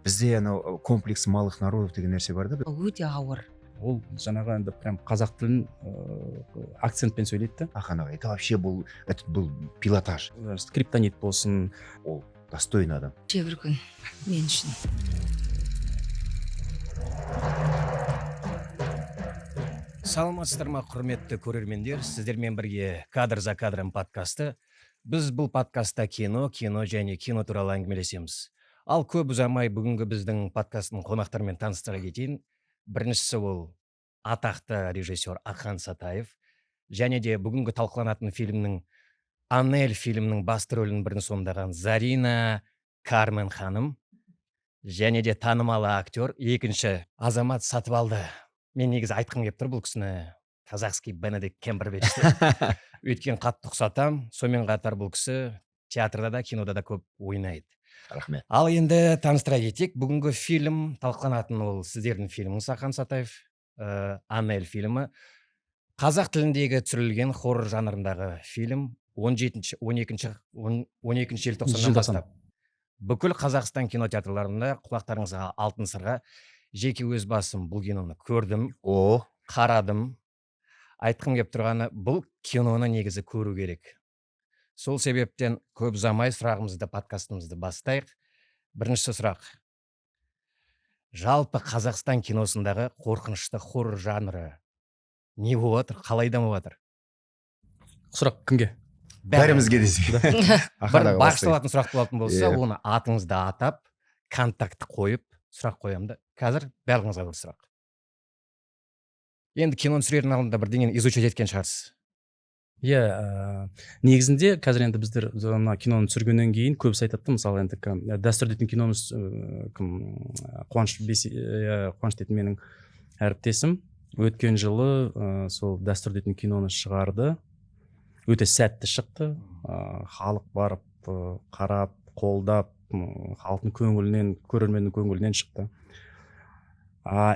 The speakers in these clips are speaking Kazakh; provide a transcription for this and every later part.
Бізде анау комплекс малых народов деген нәрсе бар да. Өте ауыр. Ол жаңағы енді прям қазақ тілін акцентпен сөйлейді да. Ахан ағай, это вообще был, это был пилотаж. Скриптонит болсын. Ол достойный адам. Бір күн мен үшін. Саламатсыздар ма, құрметті көрермендер! Сіздермен бірге «Кадр за кадром» подкасты. Біз бұл подкастта кино, кино және кино туралы әңгімелесеміз. Ал көп ұзамай, бүгінгі біздің подкасттың қонақтарымен таныстыра кетейін. Біріншісі ол атақты режиссер Ақан Сатаев және де бүгінгі талқыланатын фильмнің, «Анель» фильмінің басты рөлін бірін сомдаған Зарина Кармен ханым және де танымал актер екінші Азамат Сатыбалды. Мен негізі айтқым келіп тұр бұл кісіні казахский Бенедикт Кембербэтч деп, өйткені қатты ұқсатамын. Сонымен қатар бұл кісі театрда да, кинода да көп ойнайды. Рахмет. Ал енді таныстыра кетейік. Бүгінгі фильм талқыланатын ол сіздердің фильміңіз, Ақан Сатаев, «Анель» фильмі. Қазақ тіліндегі түсірілген хоррор жанрындағы фильм 17, 12, 12 желтоқсаннан Желтоқсан. бастап бүкіл Қазақстан кинотеатрларында. Құлақтарыңызға алтын сырға. Жеке өз басым бұл киноны көрдім, О, қарадым. Айтқым келіп тұрғаны, бұл киноны негізі көру керек. Сол себептен көп ұзамай сұрағымызды, подкастымызды бастайық. Бірінші сұрақ: жалпы Қазақстан киносындағы қорқынышты хоррор жанры не болып жатыр, қалай дамып жатыр? Сұрақ кімге? Бәрімізге десек. Ахан Бір аға, бастайық. бағышталатын сұрақ болатын болса, Иә. оны атыңызды атап, контакт қойып сұрақ қоямын да. Қазір барлығыңызға бір сұрақ. Енді киноны түсірердің алдында бірдеңені изучать еткен шығарсыз. Иә, негізінде қазір енді біздер мына киноны түсіргеннен кейін көбісі айтады да, мысалы, енді кім, «Дәстүр» дейтін киномыз, кім, Қуаныш, Қуаныш дейтін менің әріптесім өткен жылы сол «Дәстүр» дейтін киноны шығарды. Өте сәтті шықты. Халық барып, қарап, қолдап, халықтың көңілінен, көрерменнің көңілінен шықты.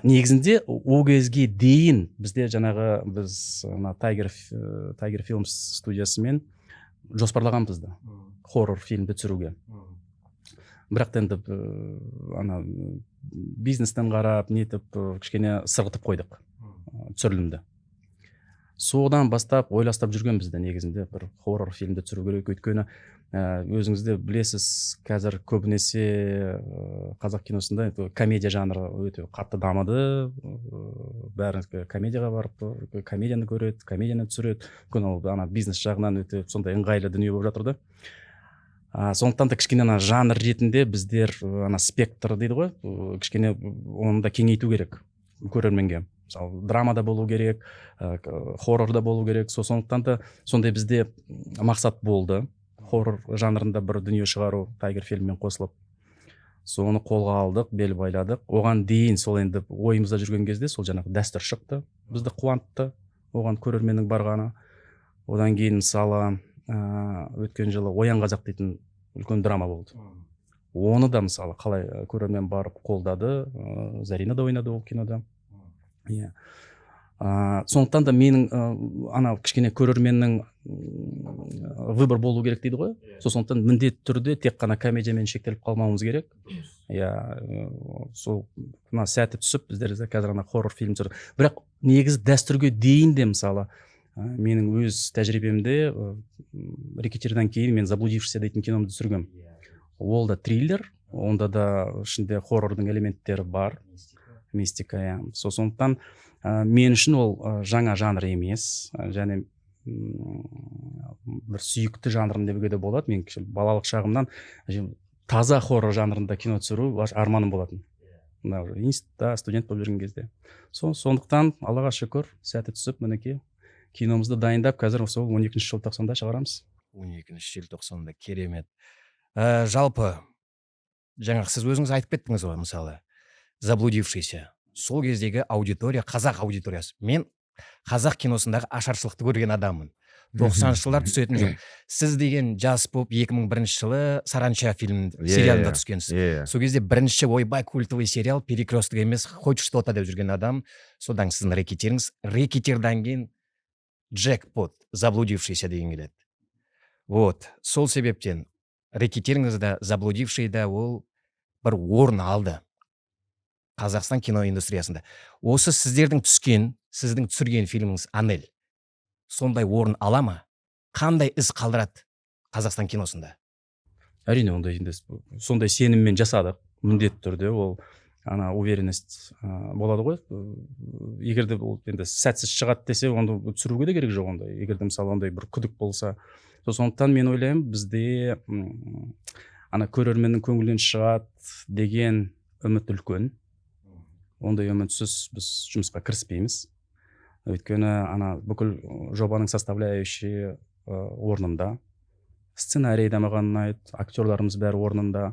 Негізінде ол кезге дейін бізде жаңағы біз мына Тайгер Филмс студиясымен жоспарлағанбыз да хоррор фильмді түсіруге. Бірақ та енді ана бизнестен қарап нетіп, кішкене сырғытып қойдық түсірілімді. Содан бастап ойластырып жүргенбіз де, негізінде бір хоррор фильмді түсіру керек, өйткені өзіңіз де білесіз, қазір көбінесе қазақ киносында енді комедия жанры өте қатты дамыды. Бәрі комедияға барып, комедияны көреді, комедияны түсіреді, өйткені ол ана бизнес жағынан өте сондай ыңғайлы дүние болып жатыр да. Сондықтан да кішкене ана жанр ретінде біздер ана спектр дейді ғой, кішкене оны да кеңейту керек көрерменге. Мысалы, драма да болу керек, хоррор да болу керек. Сондықтан да сондай бізде мақсат болды, хоррор жанрында бір дүние шығару. Тайгер фильммен қосылып соны қолға алдық, бел байладық. Оған дейін сол енді ойымызда жүрген кезде сол жаңағы «Дәстүр» шықты, бізді қуантты оған көрерменнің барғаны. Одан кейін, мысалы, өткен жылы «Оян, қазақ» дейтін үлкен драма болды. Оны да, мысалы, қалай көрермен барып қолдады. Зарина да ойнады ол кинода, иә. Сондықтан да менің ана кішкене көрерменнің выбор болу керек дейді ғой. Сол сондықтан міндетті түрде тек қана комедиямен шектеліп қалмауымыз керек, иә. Сол мына сәті түсіп, біздер де қазір ана хоррор фильм түсірдік. Бірақ негізі «Дәстүрге» дейін де, мысалы, менің өз тәжірибемде, «Рэкетирден» кейін мен «Заблудившийся» дейтін киномды түсіргенмін. Ол да триллер, онда да ішінде хоррордың элементтері бар, мистика, иә. Сол сондықтан мен үшін ол жаңа жанр емес, және бір сүйікті жанрым деуге де болады. Мен кіші балалық шағымнан таза хоррор жанрында кино түсіру арманым болатын, мына уже институтта студент болып жүрген кезде. Сондықтан Аллаға шүкір, сәті түсіп, мінекей, киномызды дайындап, қазір сол 12 желтоқсанда шығарамыз. 12 желтоқсанда, керемет. Жалпы жаңағы сіз өзіңіз айтып кеттіңіз ғой, мысалы, «Заблудившийся», сол кездегі аудитория, қазақ аудиториясы. Мен қазақ киносындағы ашаршылықты көрген адаммын. 90-жылдар түсетін жоқ. Сіз деген жас болып 2001 жылы «Саранча» фильм сериалында түскенсіз. Иә. Сол кезде бірінші, ойбай, культовый сериал, «Перекресток» емес, хоть что то деп жүрген адам. Содан сіздің «Рэкетиріңіз», «Рэкетирдан» кейін джекпот «Заблудившийся» деген келеді. Вот сол себептен «Рэкетиріңіз» да, «Заблудивший» да ол Бір орын алды Қазақстан кино индустриясында. Осы сіздердің түскен, сіздің түсірген фильміңіз «Анель» сондай орын ала ма? Қандай із қалдырады Қазақстан киносында? Әрине, ондай енді сондай сеніммен жасадық. Міндетті түрде ол ана уверенность болады ғой. Егер де ол енді сәтсіз шығады десе, онда түсіруге де керек жоқ ондай, егер де, мысалы, ондай бір күдік болса. Сондықтан мен ойлаймын, бізде ана көрерменнің көңілінен шығады деген үміт үлкен. Ондай үмітсіз біз жұмысқа кіріспейміз, өйткені ана бүкіл жобаның составляющий орнында, сценарий да маған ұнайды, актерларымыз бәрі орнында,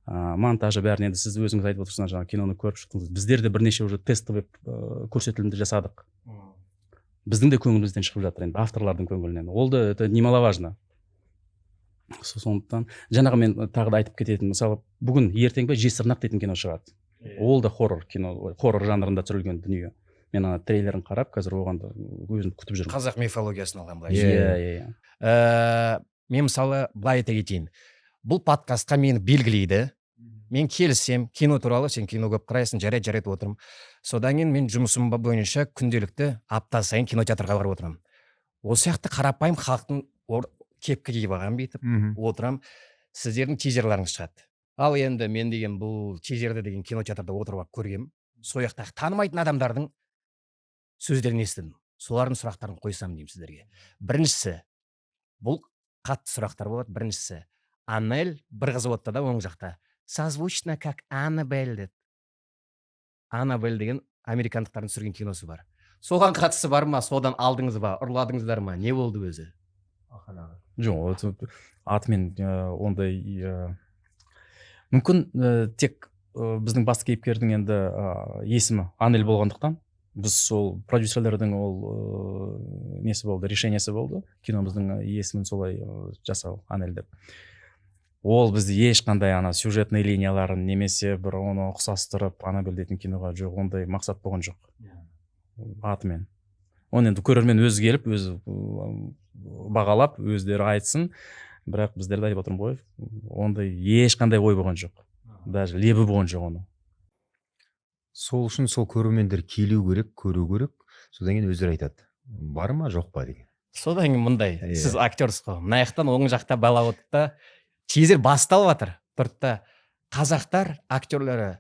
монтажы, бәрін. Енді сіз өзіңіз айтып отырсыз, жаңағы киноны көріп шықтыңыз. Біздер де бірнеше уже тестовый көрсетілімді жасадық, біздің де көңілімізден шығып жатыр енді, авторлардың көңілінен, ол да, это немаловажно. Сондықтан жаңағы мен тағы да айтып кететін, мысалы, бүгін ертең бе «Жесірнақ» дейтін кино шығады. Ол да хоррор кино, хоррор жанрында түсірілген дүние. Мен ана трейлерін қарап, қазір оған да өзім күтіп жүрмін. Қазақ мифологиясын алған былайша. Иә. Мен, мысалы, былай айта кетейін: бұл подкастқа мені белгілейді, мен келісемін кино туралы, сен кино көп қарайсың, жарайды, жарайды, отырмын. Содан кейін мен жұмысым бойынша күнделікті апта сайын кинотеатрға барып отырамын. Осы сияқты қарапайым халықтың кепка киіп алған, бүйтіп отырамын, сіздердің тизерларыңыз шығады. Ал енді мен деген бұл тизерді деген кинотеатрда отырып алып көргенмін. Сол жақтағы танымайтын адамдардың сөздерін естідім, солардың сұрақтарын қойсам деймін сіздерге. Біріншісі, бұл қатты сұрақтар болады. Біріншісі, Анель, бір қыз отты да оң жақта, созвучно как Аннабель деді. «Аннабель» деген американдықтардың түсірген киносы бар, соған қатысы бар ма? Содан алдыңыз ба, ұрладыңыздар ма, не болды өзі? Жоқ, атымен ондай мүмкін тек біздің басты кейіпкердің енді есімі Анель болғандықтан, біз сол продюсерлердің ол несі болды, решениесі болды киномыздың есімін солай жасау, Анель деп. Ол бізде ешқандай ана сюжетный линияларын немесе бір оны ұқсастырып «Аннабель» дейтін киноға, жоқ, ондай мақсат болған жоқ атымен. Оны енді көрермен өзі келіп, өзі бағалап, өздері айтсын. Бірақ біздер де айтып отырмын ғой, ондай ешқандай ой болған жоқ, даже лебі болған жоқ оның. Сол үшін сол көрермендер келу керек, көру керек, содан кейін өздері айтады, бар ма, жоқ па деген. Содан кейін мындай. Иә. Сіз актерсіз ғой. Мына жақтан, оң жақта бала отырды да, тизер басталып жатыр, тұрды да: «Қазақтар актерлері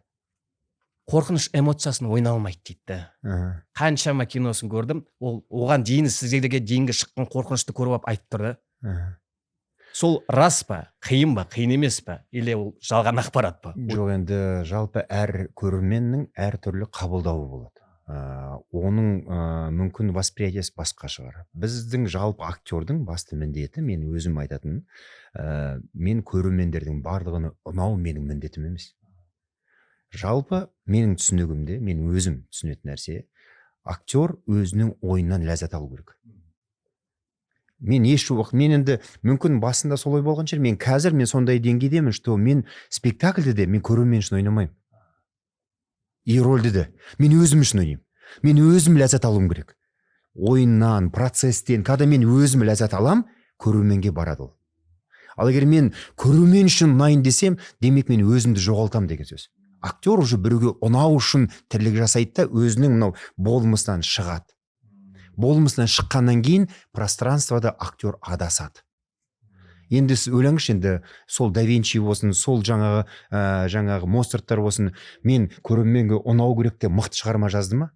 қорқыныш эмоциясын ойнай алмайды», — дейді да. Қаншама киносын көрдім, ол оған дейін, сіздерге дейінгі шыққан қорқынышты көріп алып айтып тұр да. Сол рас па, қиын ба, қиын емес па, или ол жалған ақпарат па? Жоқ, енді жалпы әр көрерменнің әртүрлі қабылдауы болады. Оның мүмкін восприятиесі басқа шығар. Біздің жалпы актердің басты міндеті, мен өзім айтатыным, мен көрермендердің барлығына ұнау менің міндетім емес. Жалпы менің түсінігімде, мен өзім түсінетін нәрсе, актер өзінің ойыннан ләззат алу керек. Мен еш уақыт, мен енді мүмкін басында солай болған шығар, мен қазір мен сондай деңгейдемін, что мен спектакльде де мен көрермен үшін ойнамаймын, и рольді де мен өзім үшін ойнаймын. Мен өзім ләззат алуым керек ойыннан, процесстен. Когда мен өзім ләззат алам, көрерменге барады ол. Ал егер мен көрермен үшін ұнайын десем, демек, мен өзімді жоғалтамын деген сөз. Актер уже біреуге ұнау үшін тірлік жасайды да, өзінің мынау болмысынан шығады. Болмысынан шыққаннан кейін пространствода актер адасады. Енді сіз ойлаңызшы, енді сол Да Винчи болсын, сол жаңағы жаңағы Моцарттар болсын, мен көрерменге ұнау керек деп мықты шығарма жазды ма?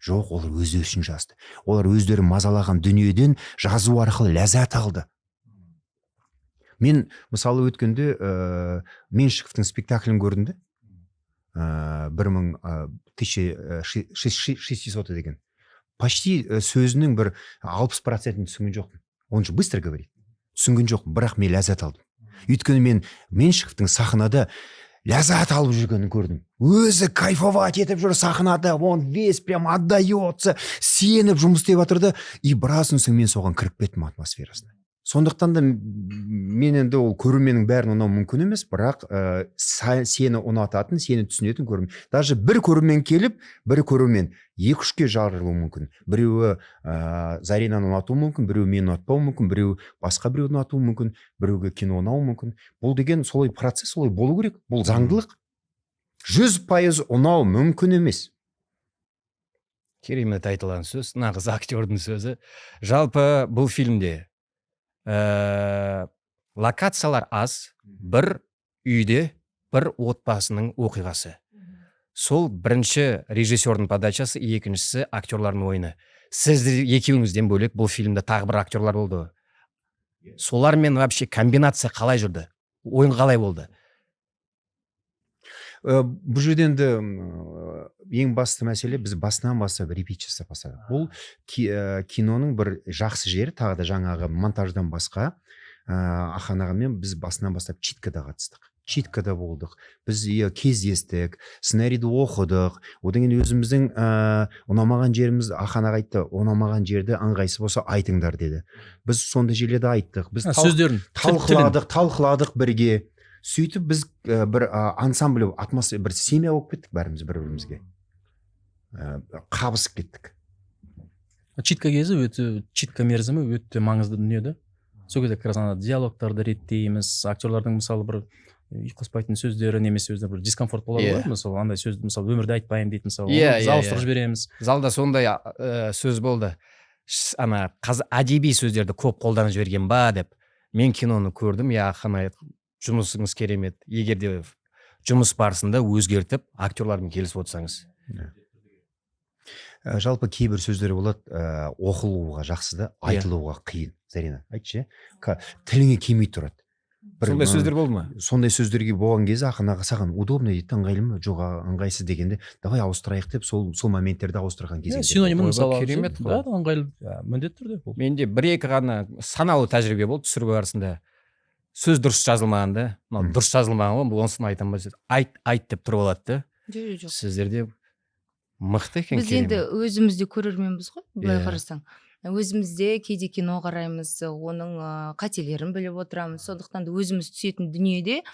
Жоқ, олар өздері үшін жазды. Олар өздері мазалаған дүниеден жазу арқылы ләззат алды. Мен, мысалы, өткенде Меньшиковтың спектаклін көрдім де, бір мың тысяча шестисотый деген. Почти сөзінің бір 60%-ін түсінген жоқпын, он же быстро говорит, түсінген жоқпын, бірақ мен ләззат алдым, өйткені мен Меньшиковтың сахнада ләззат алып жүргенін көрдім. Өзі кайфовать етіп жүр сахнада, он весь прям отдается, сеніп жұмыс істеп жатыр да. И біраздан соң мен соған кіріп кеттім, атмосферасына. Сондықтан да мен енді ол көрерменнің бәрін ұнау мүмкін емес, бірақ сені ұнататын, сені түсінетін көрермен, даже бір көрермен келіп, бір көрермен екі үшке жарылуы мүмкін. Біреуі Заринаны ұнатуы мүмкін, біреуі мені ұнатпауы мүмкін, біреуі басқа біреуді ұнатуы мүмкін, біреуге кино ұнауы мүмкін. Бұл деген солай процесс, солай болу керек, бұл заңдылық. 100% ұнау мүмкін емес. Керемет айтылған сөз, нағыз актердің сөзі. Жалпы бұл фильмде локациялар аз, бір үйде бір отбасының оқиғасы. Сол бірінші режиссердің подачасы, екіншісі актерлардың ойыны. Сіздер екеуіңізден бөлек бұл фильмде тағы бір актерлар болды ғой. Солармен вообще комбинация қалай жүрді, ойын қалай болды? Бұл жерде енді ең басты мәселе, біз басынан бастап репетиция жасап бастадық. Бұл киноның бір жақсы жері, тағы да жаңағы монтаждан басқа, Ахан ағамен біз басынан бастап читкада қатыстық, читкада болдық, біз, иә, кездестік, сценарийді оқыдық. Одан кейін өзіміздің ұнамаған жеріміз, Ахан аға айтты: «Ұнамаған жерді ыңғайсыз болса, айтыңдар», – деді. Біз сондай жерлерді айттық, біз сөздерін, тілін. Талқыладық бірге. Сөйтіп біз бір ансамбль, атмосфера, бір семья болып кеттік, бәріміз бір бірімізге қабысып кеттік. Читка кезі өте, читка мерзімі өте маңызды дүние да. Сол кезде как раз ана диалогтарды реттейміз, актерлардың, мысалы, бір ұйқаспайтын сөздері немесе өзіне бір дискомфорт болады ғой, мысалы, андай сөзді, мысалы, өмірде айтпаймын дейді, мысалы, оны біз ауыстырып жібереміз. Залда сондай сөз болды: Ана әдеби сөздерді көп қолданып жіберген ба?» – деп. Мен киноны көрдім, иә. Ахан, жұмысыңыз керемет, егер де жұмыс барысында өзгертіп, актерлармен келісіп отырсаңыз. Жалпы кейбір сөздер болады, оқылуға жақсы да, айтылуға қиын. Зарина, айтшы, иә, тіліңе келмей тұрады. Бір, Сондай сөздер болды ма? Сондай сөздерге болған кезде Ахан аға: «Саған удобно, – дейді, – ыңғайлы ма?» «Жоқ, аға, ыңғайсыз», – дегенде, «Давай ауыстырайық», – деп, сол моменттерді ауыстырған кезеңдер болды. Синонимін, Ойбай, мысалы, керемет да, қой. Ыңғайлы, иә, міндетті түрде бұл. Менде бір екі ғана санаулы тәжірибе болды түсіру барысында. Сөз дұрыс жазылмаған да, мынау дұрыс жазылмаған ғой, бұл онысын айта алмай, «Айт, айт», – деп тұрып алады да. Жоқ. Сіздерде мықты екен, Біз енді керемет. өзіміз де көрерменбіз ғой, былай қарасаң. Өзіміз де кейде кино қараймыз, оның қателерін біліп отырамыз. Сондықтан да өзіміз түсетін дүниеде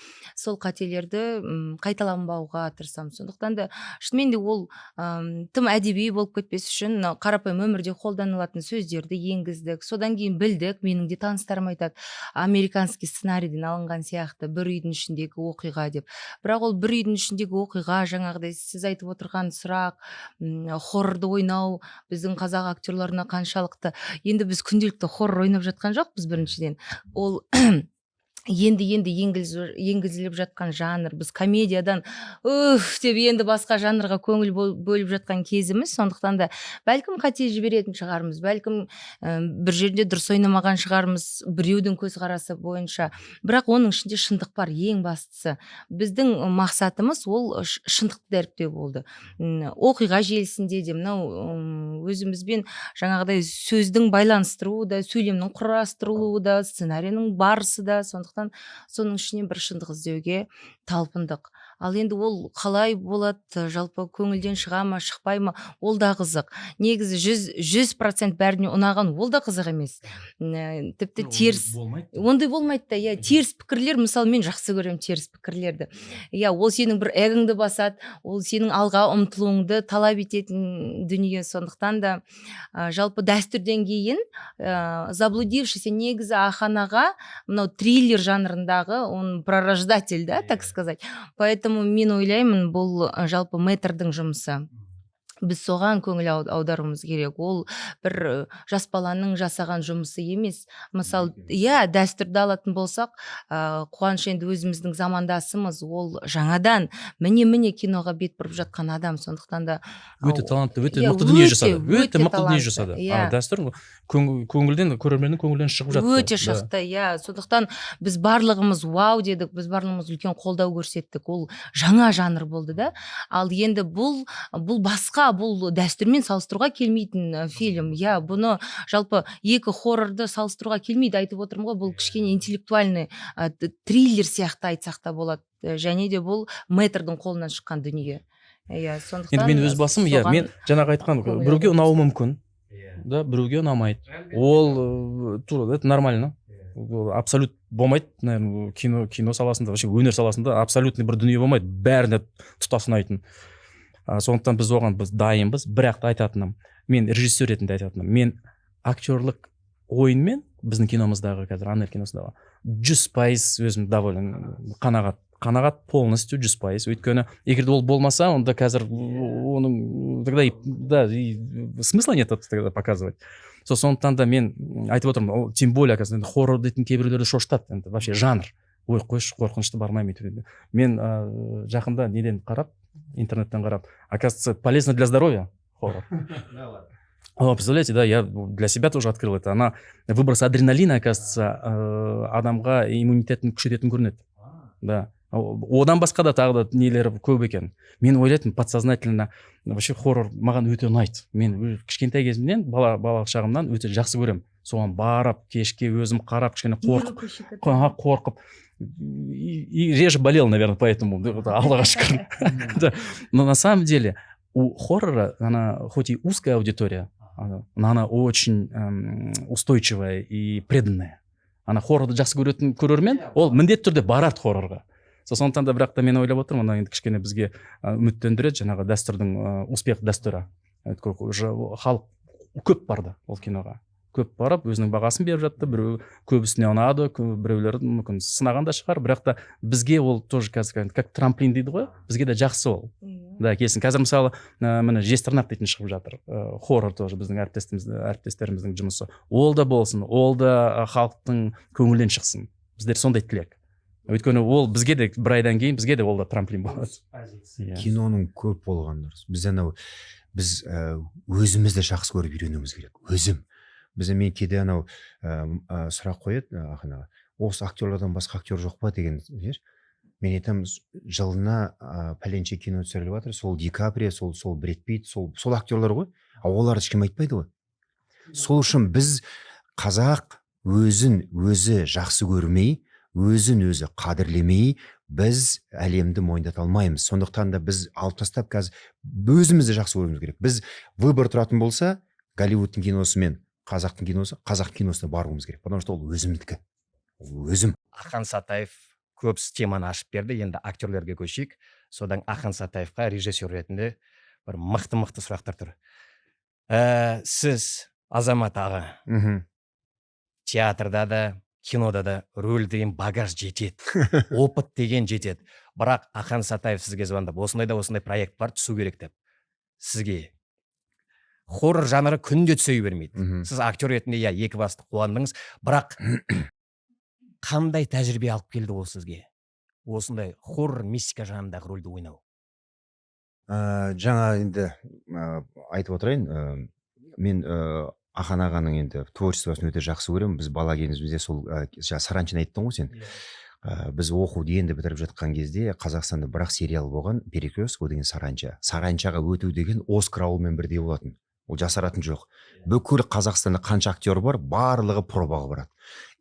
сол қателерді қайталанбауға тырысамыз. Сондықтан да шынымен де ол тым әдеби болып кетпес үшін мынау қарапайым өмірде қолданылатын сөздерді енгіздік. Содан кейін білдік, менің де таныстарым айтады, американский сценарийден алынған сияқты, бір үйдің ішіндегі оқиға деп. Бірақ ол бір үйдің ішіндегі оқиға, жаңағыдай сіз айтып отырған сұрақ, хоррорды ойнау біздің қазақ актерларына қаншалықты. Енді біз күнделікті хоррор ойнап жатқан жоқпыз. Біріншіден, ол енді енді енгізіліп жатқан жанр. Біз комедиядан «уф» деп енді басқа жанрға көңіл бөліп жатқан кезіміз. Сондықтан да бәлкім қате жіберетін шығармыз, бәлкім бір жерде дұрыс ойнамаған шығармыз біреудің көзқарасы бойынша, бірақ оның ішінде шындық бар. Ең бастысы, біздің мақсатымыз ол шындықты дәріптеу болды. Оқиға желісінде де мынау өзімізбен жаңағыдай сөздің байланыстыруы да, сөйлемнің құрастырылуы да, сценарийдің барысы да. Сондықтан соның ішінен бір шындық іздеуге талпындық. Ал енді ол қалай болады, жалпы көңілден шыға ма, шықпай ма, ол да қызық. Негізі 100% бәріне ұнаған, ол да қызық емес. Тіпті теріс болмайды. Ондай болмайды да, иә. Теріс пікірлер, мысалы, мен жақсы көремін теріс пікірлерді, иә. Ол сенің бір эгоңды басады, ол сенің алға ұмтылуыңды талап ететін дүние. Сондықтан да жалпы дәстүрден кейін «Заблудившийся», негізі Ахан аға мынау триллер жанрындағы он прарождатель да, так сказать. Поэтому мен ойлаймын, бұл жалпы мэтрдің жұмысы, біз соған көңіл аударуымыз керек. Ол бір жас баланың жасаған жұмысы емес. Мысалы, иә, дәстүрді алатын болсақ, Қуаныш енді өзіміздің замандасымыз, ол жаңадан міне міне киноға бет бұрып жатқан адам. Сондықтан да Өте талантты, өте иә, мықты дүние өте, жасады, өте өте мықты дүние талантты, жасады. иә. Ана дәстүр көңілден, көрерменнің көңілінен шығып жатты. Өте шықты, иә. Сондықтан біз барлығымыз «вау» дедік, біз барлығымыз үлкен қолдау көрсеттік. Ол жаңа жанр болды да. Ал енді бұл басқа, бұл дәстүрмен салыстыруға келмейтін фильм, иә. Бұны жалпы екі хоррорды салыстыруға келмейді, айтып отырмын ғой. Бұл кішкене интеллектуальный триллер сияқты айтсақ та болады. Және де бұл мэтрдің қолынан шыққан дүние, иә. Сондықтан Енді мен өз басым, иә, соған мен жаңағы айтқан, көңіл біреуге аударамыз. ұнауы мүмкін да, біреуге ұнамайды, ол тура, это нормально. Ол абсолют болмайды, наверное, кино саласында, вообще өнер саласында абсолютный бір дүние болмайды, бәріне тұтас ұнайтын. Сондықтан біз оған біз дайынбыз. Бірақ та айтатыным, мен режиссер ретінде айтатыным, мен актерлік ойынмен біздің киномыздағы, қазір «Анель» киносындағы 100% өзім доволен, қанағат Қанағат полностью, 100%. Өйткені егер де ол болмаса, онда қазір оның тогда и, да, и смысла нет это тогда показывать. Сол сондықтан да мен айтып отырмын, ол тем более, оказывается, енді хоррор дейтін кейбіреулерді шошытады енді вообще жанр. Ой, қойшы, қорқынышты, бармаймын өйтіп. Мен жақында неден қарап, интернеттен қарап, оказывается, полезно для здоровья хоррор. О, представляете, да, я для себя тоже открыл это. Она выброс адреналина, оказывается, адамға иммунитетін күшейтетін көрінеді. Да. Одан басқа да тағы да нелері көп екен. Мен ойлайтынмын подсознательно, вообще хоррор маған өте ұнайды. Мен кішкентай кезімнен, балалық шағымнан өте жақсы көремін. Соған барып, кешке өзім қарап, кішкене қорқып, қорқып. И реже болел, наверное, поэтому, да, вот, Аллаға шүкір. Да. Но на самом деле у хоррора, она хоть и узкая аудитория, но она очень устойчивая и преданная. Ана хоррорды жақсы көретін көрермен, ол міндетті түрде барады хоррорға. Сол сондықтан да, бірақ та мен ойлап отырмын, ана енді кішкене бізге үміттендіреді жаңағы дәстүрдің успех дәстүрі. Өйткені уже халық көп барды ол киноға. Көп барып, өзінің бағасын беріп жатты. Біреу көбісіне ұнады, біреулер мүмкін сынаған да шығар, бірақ та бізге ол тоже қазір как трамплин дейді ғой, бізге де жақсы ол. Да, келсін. Қазір мысалы, міне, «Жезтырнақ» дейтін шығып жатыр. Хоррор тоже біздің әріптестеріміздің жұмысы. Ол да болсын, ол да халықтың көңілінен шықсын. Біздер сондай тілек. Өйткені ол бізге де бір айдан кейін бізге де ол да трамплин болады. Иә. Киноның көп болғаны дұрыс. Біз анау біз өзімізді жақсы көріп үйренуіміз керек. Өзім. Біз мен кейде анау сұрақ қояды Ахан аға. Осы актерлардан басқа актер жоқ па деген, знаешь? Мен айтамын, жылына пәленше кино түсіріліп жатыр, сол Ди Каприо, сол Брэд Питт, сол актерлар ғой. А оларды ешкім айтпайды ғой. Сол үшін біз қазақ өзін өзі жақсы көрмей, өзін өзі қадірлемей, біз әлемді мойындата алмаймыз. Сондықтан да біз алып тастап, қазір өзімізді жақсы көруіміз керек. Біз выбор тұратын болса, Голливудтың киносы мен қазақтың киносы, қазақ киносына баруымыз керек, потому что ол өзімдікі, ол өзім. Ахан Сатаев көп теманы ашып берді, енді актерлерге көшейік. Содан Ахан Сатаевқа режиссер ретінде бір мықты мықты сұрақтар тұр. Сіз, Азамат аға, театрда да, кинода да рөл деген багаж жетеді, опыт деген жетеді, бірақ Ахан Сатаев сізге звондап, осындай да осындай проект бар, түсу керек деп, сізге хоррор жанры күнде түсе бермейді. Сіз актер ретінде, иә, екі басты қуандыңыз, бірақ қандай тәжірибе алып келді ол сізге, осындай хоррор, мистика жанрындағы рөлді ойнау? Жаңа енді айтып отырайын, мен Ахан ағаның енді творчествосын өте жақсы көремін. Біз бала кезімізде сол жаңа «Саранчаны» айттың ғой сен. Біз оқуды енді бітіріп жатқан кезде Қазақстанда бір ақ сериал болған, «Перекресток», одан кейін «Саранча». «Саранчаға» өту деген Оскар алумен бірдей болатын, ол жасыратын жоқ. Бүкіл Қазақстанда қанша актер бар, барлығы пробаға барады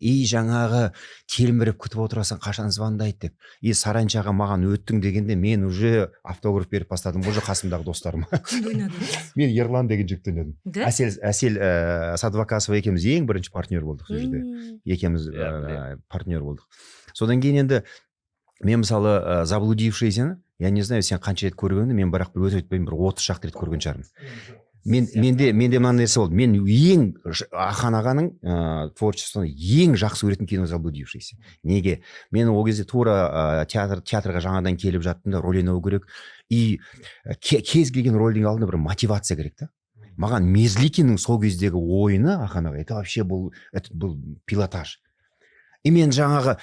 и жаңағы телміріп күтіп отырасың, қашан звондайды деп. И «Саранчаға» маған өттің дегенде, мен уже автограф беріп бастадым уже қасымдағы достарыма. Кімді ойнадыңыз? Мен Ерлан деген жігітті ойнадым. Да? Әсел Садвакасова екеуміз ең бірінші партнер болдық сол жерде. Екеуміз Иә, білемін. Партнер болдық. Содан кейін енді мен мысалы «Заблудившиеся», я не знаю, сен қанша рет көргеніңді, мен бірақ бір өтірік айтпаймын, бір 30 шақты рет көрген шығармын. Менде мынандай нәрсе болды: мен ең Ахан ағаның творчествосын ең жақсы көретін кино «Заблудившиеся». Неге? Мен ол кезде тура театрға жаңадан келіп жаттым да, роль ойнау керек и кез келген рольдің алдында бір мотивация керек та. Маған Мерзликиннің сол кездегі ойыны, Ахан аға, это вообще был, это был пилотаж. И мен жаңағы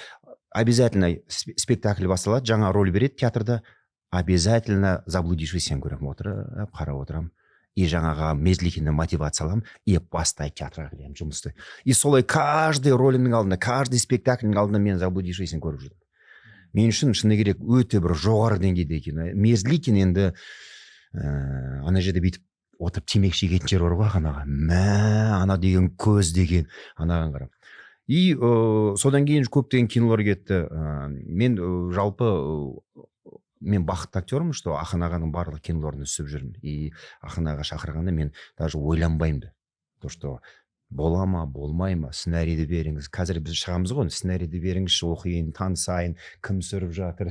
обязательно спектакль басталады, жаңа роль береді театрда, обязательно «Заблудившийся» көремін, отырып қарап отырамын и жаңағы Мерзликиннен мотивация аламын и бастайды, театрға келемін жұмысты. И солай каждый ролімнің алдында, каждый спектакльдің алдында мен «Заблудившийся» көріп жүрдім. Мен үшін, шыны керек, өте бір жоғары деңгейде кино. Мерзликин енді ана жерде бүйтіп отырып темекі шегетін жер бар ғой, Ахан аға, мә, ана деген көз деген, анаған қарап. И содан кейін көптеген кинолар кетті. Мен жалпы мен бақытты актермын, что Ахан ағаның барлық киноларына түсіп жүрмін. И Ахан аға шақырғанда мен даже ойланбаймын да, то что бола ма, болмай ма, сценарийді беріңіз. Қазір біз шығамыз ғой, сценарийді беріңізші, оқиын, танысайын, кім түсіріп жатыр,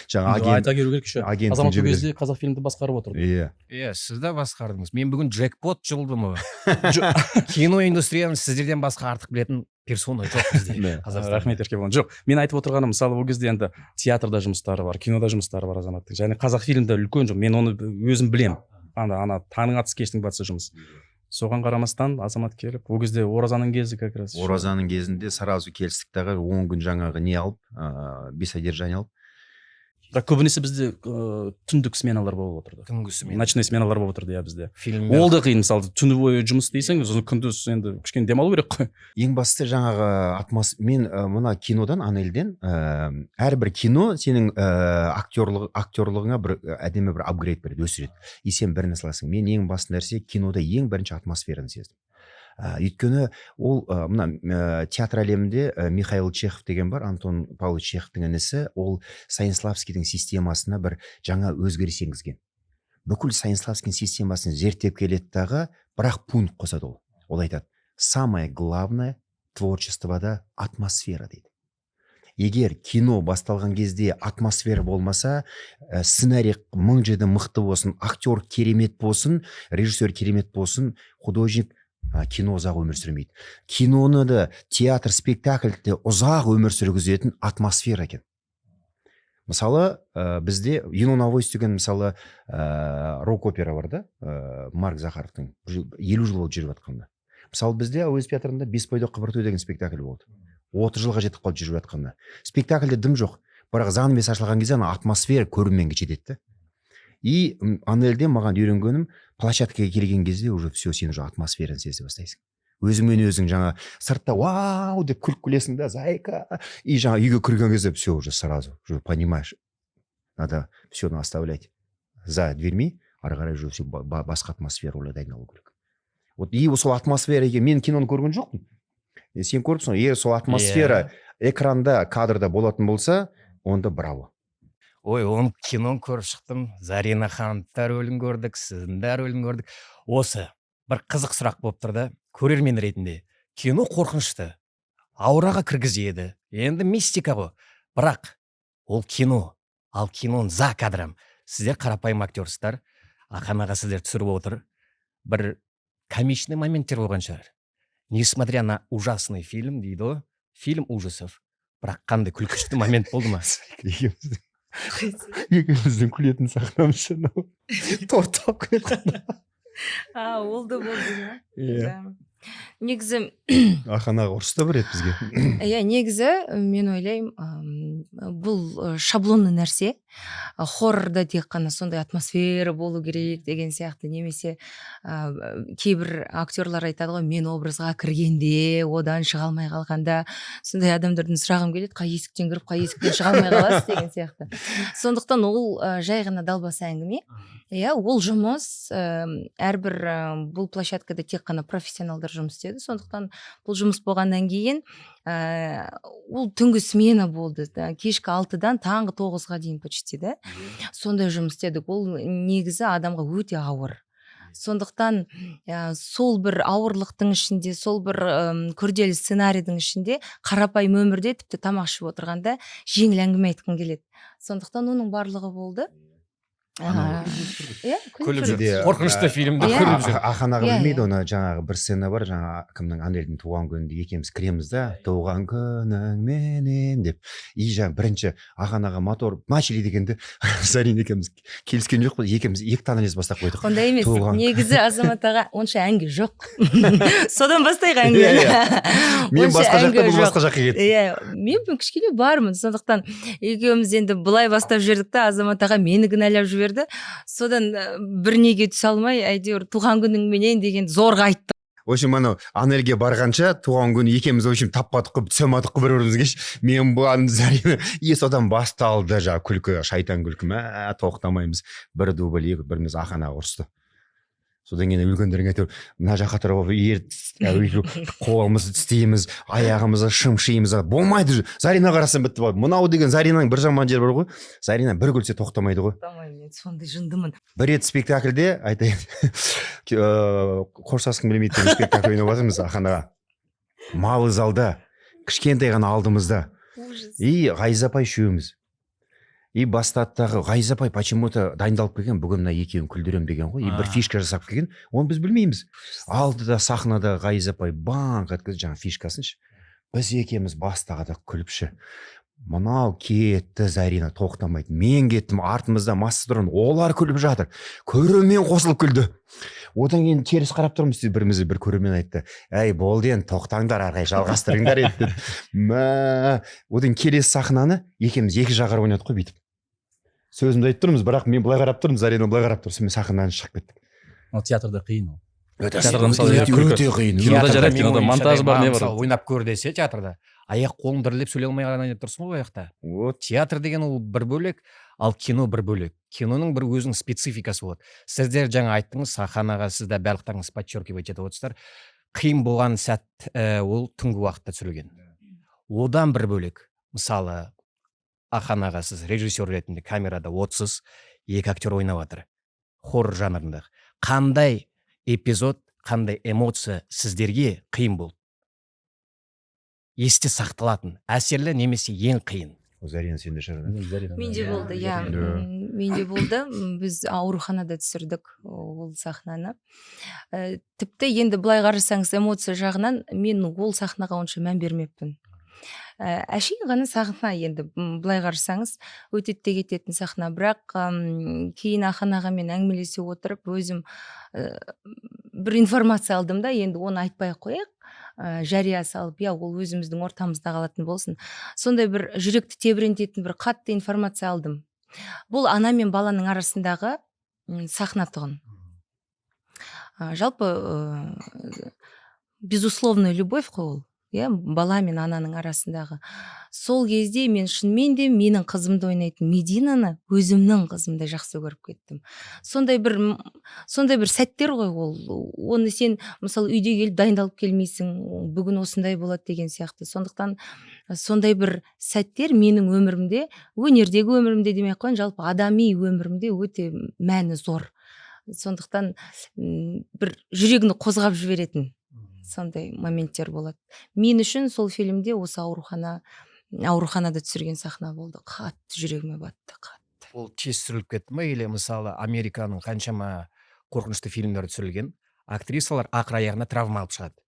жаңа агент Айта кету керек еще, агентін Азамат ол жібереді. кезде «Қазақфильмді» басқарып отырды. Иә. Иә, сіз де басқардыңыз. Мен бүгін джекпот жұлдым. Кино индустрияны сіздерден басқа артық білетін Персона жоқ бізде Қазақстанда. Рахмет, Еркебұлан. Жоқ, мен айтып отырғаным, мысалы, ол кезде енді театрда жұмыстары бар, кинода жұмыстары бар азаматтың және Қазақфильмде үлкен жұмыс, мен оны өзім білемін. Ана «Таңның атысы, кештің батысы» жұмыс. Соған қарамастан азамат келіп, ол кезде оразаның кезі как раз. Оразаның кезінде сразу келістік дағы, 10 күн жаңағы не алып, без содержания алып. Бірақ көбінесе бізде түндік сменалар болып отырды. Түнгі смена. Ночной сменалар болып отырды, иә, бізде. Фильм. Ол да қиын, мысалы, түні бойы жұмыс істейсің, сосын күндіз енді кішкене демалу керек қой. Ең бастысы жаңағы мен мына кинодан, Анельден, әрбір кино сенің актерлығыңа бір әдемі бір апгрейд береді, өсіреді. И сен бір нәрсе аласың. Мен ең басты нәрсе кинода ең бірінші атмосфераны сездім. Өйткені ол мына театр әлемінде Михаил Чехов деген бар, Антон Павлович Чеховтың інісі. Ол Станиславскийдің системасына бір жаңа өзгеріс енгізген. Бүкіл Станиславскийдің системасын зерттеп келеді дағы, бірақ пункт қосады. Ол айтады: «Самое главное творчествода атмосфера», – дейді. Егер кино басталған кезде атмосфера болмаса, сценарий мың жерден мықты болсын, актер керемет болсын, режиссер керемет болсын, художник, кино ұзақ өмір сүрмейді. Киноны да, театр спектакльді ұзақ өмір сүргізетін атмосфера екен. Мысалы, бізде «Юнона Авось» деген, мысалы, рок опера бар да, Марк Захаровтың, 50 жыл болды жүріп жатқанына. Мысалы, бізде Әуезов театрында «Бес бойдаққа бір той» деген спектакль болды, 30 жылға жетіп қалды жүріп жатқанына. Спектакльде дым жоқ, бірақ занавес ашылған кезде ана атмосфера көрерменге жетеді да. И Анельде маған үйренгенім, площадкаға келген кезде уже все, сен уже атмосфераны сезе бастайсың өзіңмен өзің. Жаңа сыртта «вау» деп күліп күлесің да, зайка, и жаңа үйге кірген кезде все, уже сразу уже понимаешь, надо все оставлять за дверьми, ары қарай уже все, басқа атмосфера уже дайындалу керек. Вот, и сол атмосфера, егер мен киноны көрген жоқпын, сен көріпсің ғой, егер сол атмосфера экранда, кадрда болатын болса, онда браво. Ой, оның киноны көріп шықтым. Зарина ханымның да рөлін көрдік, сіздің де рөлін көрдік. Осы бір қызық сұрақ болып тұр да көрермен ретінде. Кино қорқынышты, аураға кіргізеді, енді мистика ғой, бірақ ол кино. Ал киноның за кадром сіздер қарапайым актерсыздар, Ақан аға сіздер түсіріп отыр. Бір комичный моменттер болған шығар, несмотря на ужасный фильм дейді ғой, фильм ужасов, бірақ қандай күлкішті момент болды ма? Екеуміздің күлетін сахнамыз анау торт алып келе. А, ол да болды ма? Иә. Да. Негізі Ақан аға ұрысты бір рет бізге. Иә, негізі мен ойлаймын, бұл шаблонный нәрсе. Хоррорда тек қана сондай атмосфера болу керек деген сияқты, немесе кейбір актерлар айтады ғой, мен образға кіргенде одан шыға алмай қалғанда, сондай адамдардан сұрағым келеді: қай есіктен кіріп, қай есіктен шыға алмай қаласыз деген сияқты. Сондықтан ол жай ғана далбаса әңгіме. Иә, ол жұмыс, әрбір бұл площадкада тек қана профессионалдар жұмыс істеді. Сондықтан бұл жұмыс болғаннан кейін, ол түнгі смена болды да, кешкі 6-дан таңғы 9-ға дейін почти да, сондай жұмыс істедік. Ол негізі адамға өте ауыр. Сондықтан сол бір ауырлықтың ішінде, сол бір күрделі сценарийдің ішінде қарапайым өмірде, тіпті тамақ ішіп отырғанда жеңіл әңгіме айтқың келеді. Сондықтан оның барлығы болды. Анау Иә, күліп Күліп жүрдік. жүр. Бізде, Қорқынышты фильмді күліп жүр. Ақан аға білмейді оны. Жаңағы бір сцена бар, жаңа кімнің, Анельдің туған күнінде екеуміз кіреміз да, «туған күніңменен» деп. И жаңа бірінші Ақан аға «мотор начали» дегенде, Зарина екеуміз келіскен жоқпыз, екеуміз екі анализ бастап қойдық. Ондай емес. Туған Негізі Азамат аға, онша әңге жоқ, содан бастайық Иә, әңгімені. Мен Онша басқа жақта, әңге бұл жоқ. басқа жаққа кетті. Иә, мен кішкене бармын. Сондықтан екеуміз енді былай бастап жібердік та, Азамат аға мені кінәлап жіберді. Содан бір неге түсе алмай, әйтеуір «туған күніңменен» деген зорға айттық. В общем, анау Анельге барғанша туған күні екеуміз, в общем, таппадық қой, түсе алмадық қой бір бірімізге ше. Мен бұған, Зарина, и содан басталды жаңағы күлкі, шайтан күлкі, мә, тоқтамаймыз. Бір дубль, екі, біріміз. Ақан аға ұрысты. Содан кейін үлкендерге әйтеуір мына жаққа тұрып ер қолымызды тістейміз, аяғымызды шымшимыз, болмайды уже. Зарина қарасам, бітті болды. Мынау деген Заринаның бір жаман жері бар ғой, Зарина бір күлсе, тоқтамайды ғой. Тоқтамаймын, мен сондай жындымын. Бір рет спектакльде айтайын, «Қоштасқым келмейді» деген спектакль ойнап жатырмыз, Ақан аға малый залда, кішкентай ғана алдымызда. Ужас. И Ғайза апай үшеуміз, и бастады дағы, Ғайза апай почему то дайындалып келген, бүгін мына екеуін күлдіремін деген ғой, и бір фишка жасап келген, оны біз білмейміз. Алдыда сахнада Ғайза апай баңқ еткізді жаңағы фишкасын ше. Біз екеуміз бастадық күліп ше. Мынау кетті, Зарина тоқтамайды, мен кеттім, артымызда масса тұрған, олар күліп жатыр, көрермен қосылып күлді. Одан кейін теріс қарап тұрмыз бірімізге бір. Көрермен айтты: «Әй, болды енді, тоқтаңдар, ары қарай жалғастырыңдар енді», – деді. Мә, одан келесі сахнаны екеуміз екі жаққа қарап ойнадық қой. Бүйтіп сөзімді айтып тұрмыз, бірақ мен былай қарап тұрмын, Зарина былай қарап тұр. Сонымен сахнадан шығып кеттік. Ал театрда қиын ол. Өте, Театрда мысалы өте, күлкі. Өте қиын. Кинода Театрда жарайды, менің кинода ойымша монтаж да, бар, не маған бар. Мысалы, ойнап көр десе театрда, аяқ қолың дірілдеп, сөйлей алмай ғана ойнап тұрсың ғой ол жақта. Вот. Театр деген ол бір бөлек, ал кино бір бөлек. Киноның бір өзінің спецификасы болады. Сіздер жаңа айттыңыз, Ахан аға, сіз де барлықтарыңыз подчеркивать етіп отырсыздар, қиын болған сәт ол түнгі уақытта түсірілген. Одан бір бөлек, мысалы, Ахан аға, сіз режиссер ретінде камерада отсыз, екі актер ойнап жатыр хоррор жанрында. Қандай эпизод, қандай эмоция сіздерге қиын болды, есте сақталатын, әсерлі немесе ең қиын? Зарина, сенде шығар, да? Зарина, Менде да. болды, иә. Да. Менде болды. Біз ауруханада түсірдік ол сахнаны. Тіпті енді былай қарасаңыз, эмоция жағынан мен ол сахнаға онша мән бермеппін. Әшейін ғана сахна енді, былай қарасаңыз, өтеді де кететін сахна. Бірақ кейін Ахан ағамен әңгімелесе отырып, өзім бір информация алдым да. Енді оны айтпай ақ қояйық, жария салып, иә, ол өзіміздің ортамызда қалатын болсын. Сондай бір жүректі тебірентетін бір қатты информация алдым. Бұл ана мен баланың арасындағы сахна тұғын. Жалпы безусловная любовь қой ол, иә, бала мен ананың арасындағы. Сол кезде мен шынымен де менің қызымды ойнайтын Мединаны өзімнің қызымдай жақсы көріп кеттім. Сондай бір сәттер ғой ол. Оны сен, мысалы, үйде келіп дайындалып келмейсің, бүгін осындай болады деген сияқты. Сондықтан сондай бір сәттер менің өмірімде, өнердегі өмірімде демей ақ қояйын, жалпы адами өмірімде өте мәні зор. Сондықтан бір жүрегіңді қозғап жіберетін сондай моменттер болады. Мен үшін сол фильмде осы ауруханада түсірген сахна болды, қатты жүрегіме батты, қатты. Ол тез түсіріліп кетті ма или, мысалы, Американың қаншама қорқынышты фильмдері түсірілген, актрисалар ақыр аяғында травма алып шығады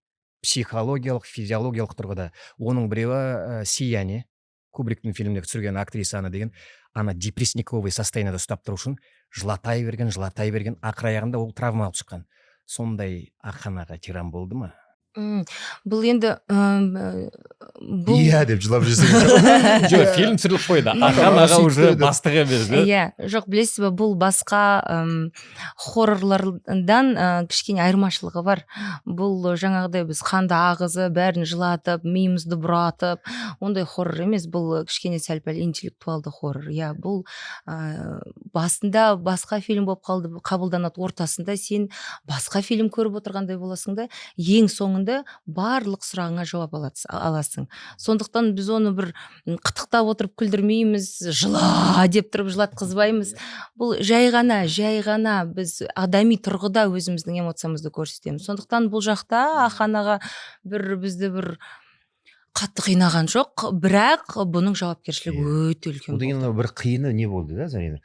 психологиялық, физиологиялық тұрғыда. Оның біреуі «Сияние», Кубриктің фильмінде түсірген актрисаны деген, ана депрессниковый состояниеда ұстап тұру үшін жылатай берген, жылатай берген, ақыр аяғында ол травма алып шыққан. Сондай Ахан аға тиран болды ма? Бұл енді бұл Иә деп жылап жүрсең. Жоқ, фильм түсіріліп қойды, Ахан аға уже бастық емес да. Иә, жоқ, білесіз ба, бұл басқа хоррорлардан кішкене айырмашылығы бар. Бұл жаңағыдай біз қанды ағызып, бәрін жылатып, миымызды бұратып, ондай хоррор емес. Бұл кішкене сәл пәл интеллектуалды хоррор, иә. Бұл басында басқа фильм болып қалды қабылданады, ортасында сен басқа фильм көріп отырғандай боласың да, ең соңында барлық сұрағыңа жауап аласың. Сондықтан біз оны бір қытықтап отырып күлдірмейміз, жыла деп тұрып жылатқызбаймыз. Бұл жай ғана біз адами тұрғыда өзіміздің эмоциямызды көрсетеміз. Сондықтан бұл жақта Ахан аға бір бізді бір қатты қинаған жоқ, бірақ бұның жауапкершілігі өте үлкен Одан кейін болды. Анау бір қиыны не болды да, Зарина,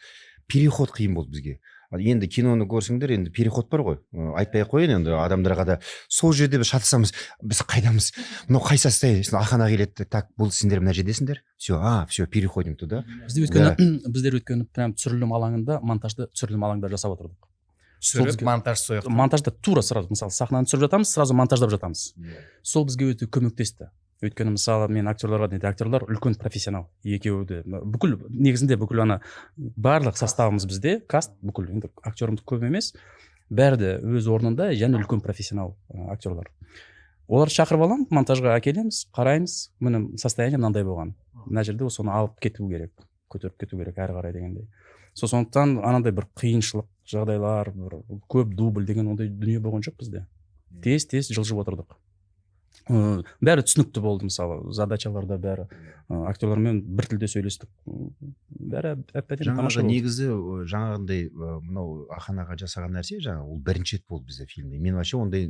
переход қиын болды бізге. Ал енді киноны көрсеңдер, енді переход бар ғой. Айтпай ақ қояйын енді адамдарға да. Сол жерде біз шатасамыз: біз қайдамыз, мынау қай состояние? Сосын Ахан аға келеді: «Так, бұл сендер мына жердесіңдер, все, а, все, переходим туда». Бізде өйткені, біздер өйткені прям түсірілім алаңында, монтажды түсірілім алаңында жасап отырдық. Түсіріп, бізге- монтаж сол жақта. Монтажда тура сразу, мысалы, сахнаны түсіріп жатамыз, сразу монтаждап жатамыз. Сол бізге өте көмектесті. Өйткені, мысалы, мен актерларға не, актерлар үлкен профессионал екеуі де. Бүкіл, негізінде бүкіл ана барлық составымыз бізде, каст бүкіл, енді актеріміз көп емес, бәрі де өз орнында және үлкен профессионал актерлар. Оларды шақырып аламын, монтажға әкелеміз, қараймыз: міне, состояние мынандай болған, мына жерде соны алып кету керек, көтеріп кету керек әрі қарай дегендей. Сол сондықтан анандай бір қиыншылық жағдайлар, бір көп дубль деген ондай дүние болған жоқ бізде. Тез тез жылжып отырдық. Бәрі түсінікті болды, мысалы, задачалар да бәрі, актерлармен бір тілде сөйлестік. Бәрі әп әдемі, тамаша Жаңағы болды. Негізі жаңағындай мынау Ахан аға жасаған нәрсе жаңа, ол бірінші рет болды бізде фильмде. Мен вообще ондай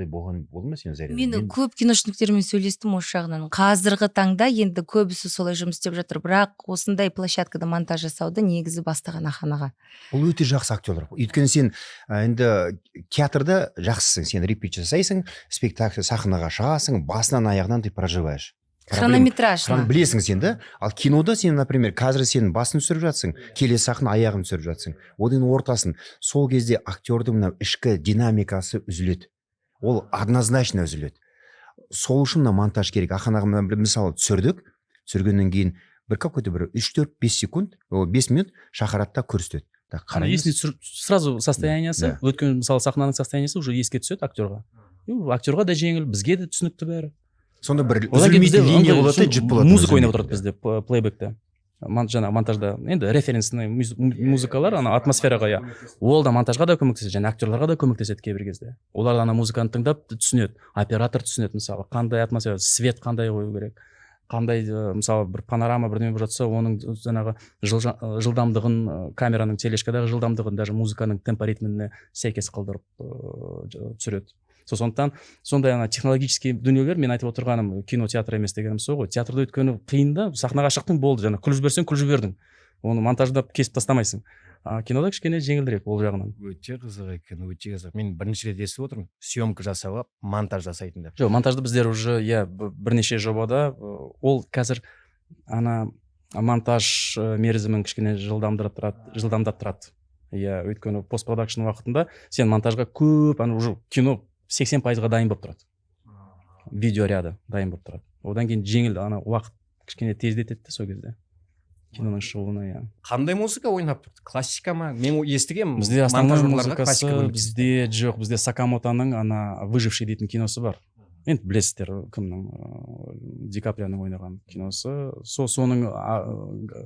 болған болды ма сен, Зарина? Мен көп киношниктермен сөйлестім осы жағынан. Қазіргі таңда енді көбісі солай жұмыс істеп жатыр, бірақ осындай площадкада монтаж жасауды негізі бастаған Ахан аға. Бұл өте жақсы актерлар, өйткені сен енді театрда жақсысың, сен репетиция жасайсың, спектакль, сахнаға шығасың. Аласың, басынан аяғынан ты проживаешь. Хронометраж. Білесің сен да. Ал кинода сен, например, қазір сен басын түсіріп жатсың, келесі сахна аяғын түсіріп жатсың, одан кейін ортасын. Сол кезде актердің мынау ішкі динамикасы үзіледі, ол однозначно үзіледі. Сол үшін мына монтаж керек. Ахан аға, мына бір мысалы түсірдік, түсіргеннен кейін бір какой то бір 3, 4, 5 секунд, 5 минут шақырады да көрсетеді. Так, Ана қараймыз. Есіне түсіріп, сразу состояниесі. Өткен, мысалы, сахнаның состояниесі уже еске түседі актерға. И актерға да жеңіл, бізге де түсінікті бәрі. Сонда бір Одан кейін бізде үзілмейтін линия андай болады да, жіп болады. Музыка ойнап Үзілмейтін. Отырады бізде плейбекте, жаңағы монтажда енді референсный музыкалар ана атмосфераға, иә. Ол да монтажға да көмектеседі және актерларға да көмектеседі. Кейбір кезде олар ана музыканы тыңдап түсінеді, оператор түсінеді, мысалы, қандай атмосфера, свет қандай қою керек, қандай мысалы, бір панорама, бірдеме болып жатса, оның жаңағы жылдамдығын, камераның тележкадағы жылдамдығын даже музыканың темпоритміне сәйкес қылдырып түсіреді. Сондықтан сондай ана технологический дүниелер. Мен айтып отырғаным, кино театр емес дегенім сол ғой. Театрда өйткені қиын да, сахнаға шықтың, болды, жаңа күліп жіберсең, күліп жібердің, оны монтаждап кесіп тастамайсың. А кинода кішкене жеңілдірек ол жағынан. Өте қызық екен, өте қызық. Мен бірінші рет естіп отырмын, съемка жасап алып монтаж жасайтын деп. Жоқ, монтажды біздер уже, иә, бірнеше жобада ол қазір ана монтаж мерзімін кішкене жылдамдаттырады, иә. Өйткені постпродакшн уақытында сен монтажға көп ана уже кино 80%-ға дайын болып тұрады, видеоряды дайын болып тұрады. Одан кейін жеңіл, ана уақыт кішкене тездетеді де сол кезде киноның шығуына, иә. Қандай музыка ойнап тұрды? Классика ма? Мен естігемін, Бізде основной монтажерларға музыкасы классика көмектеседі. Бізде жоқ, бізде Сакамотаның ана «Выживший» дейтін киносы бар, енді білесіздер, кімнің, Ди Каприоның ойнаған киносы. Сол соның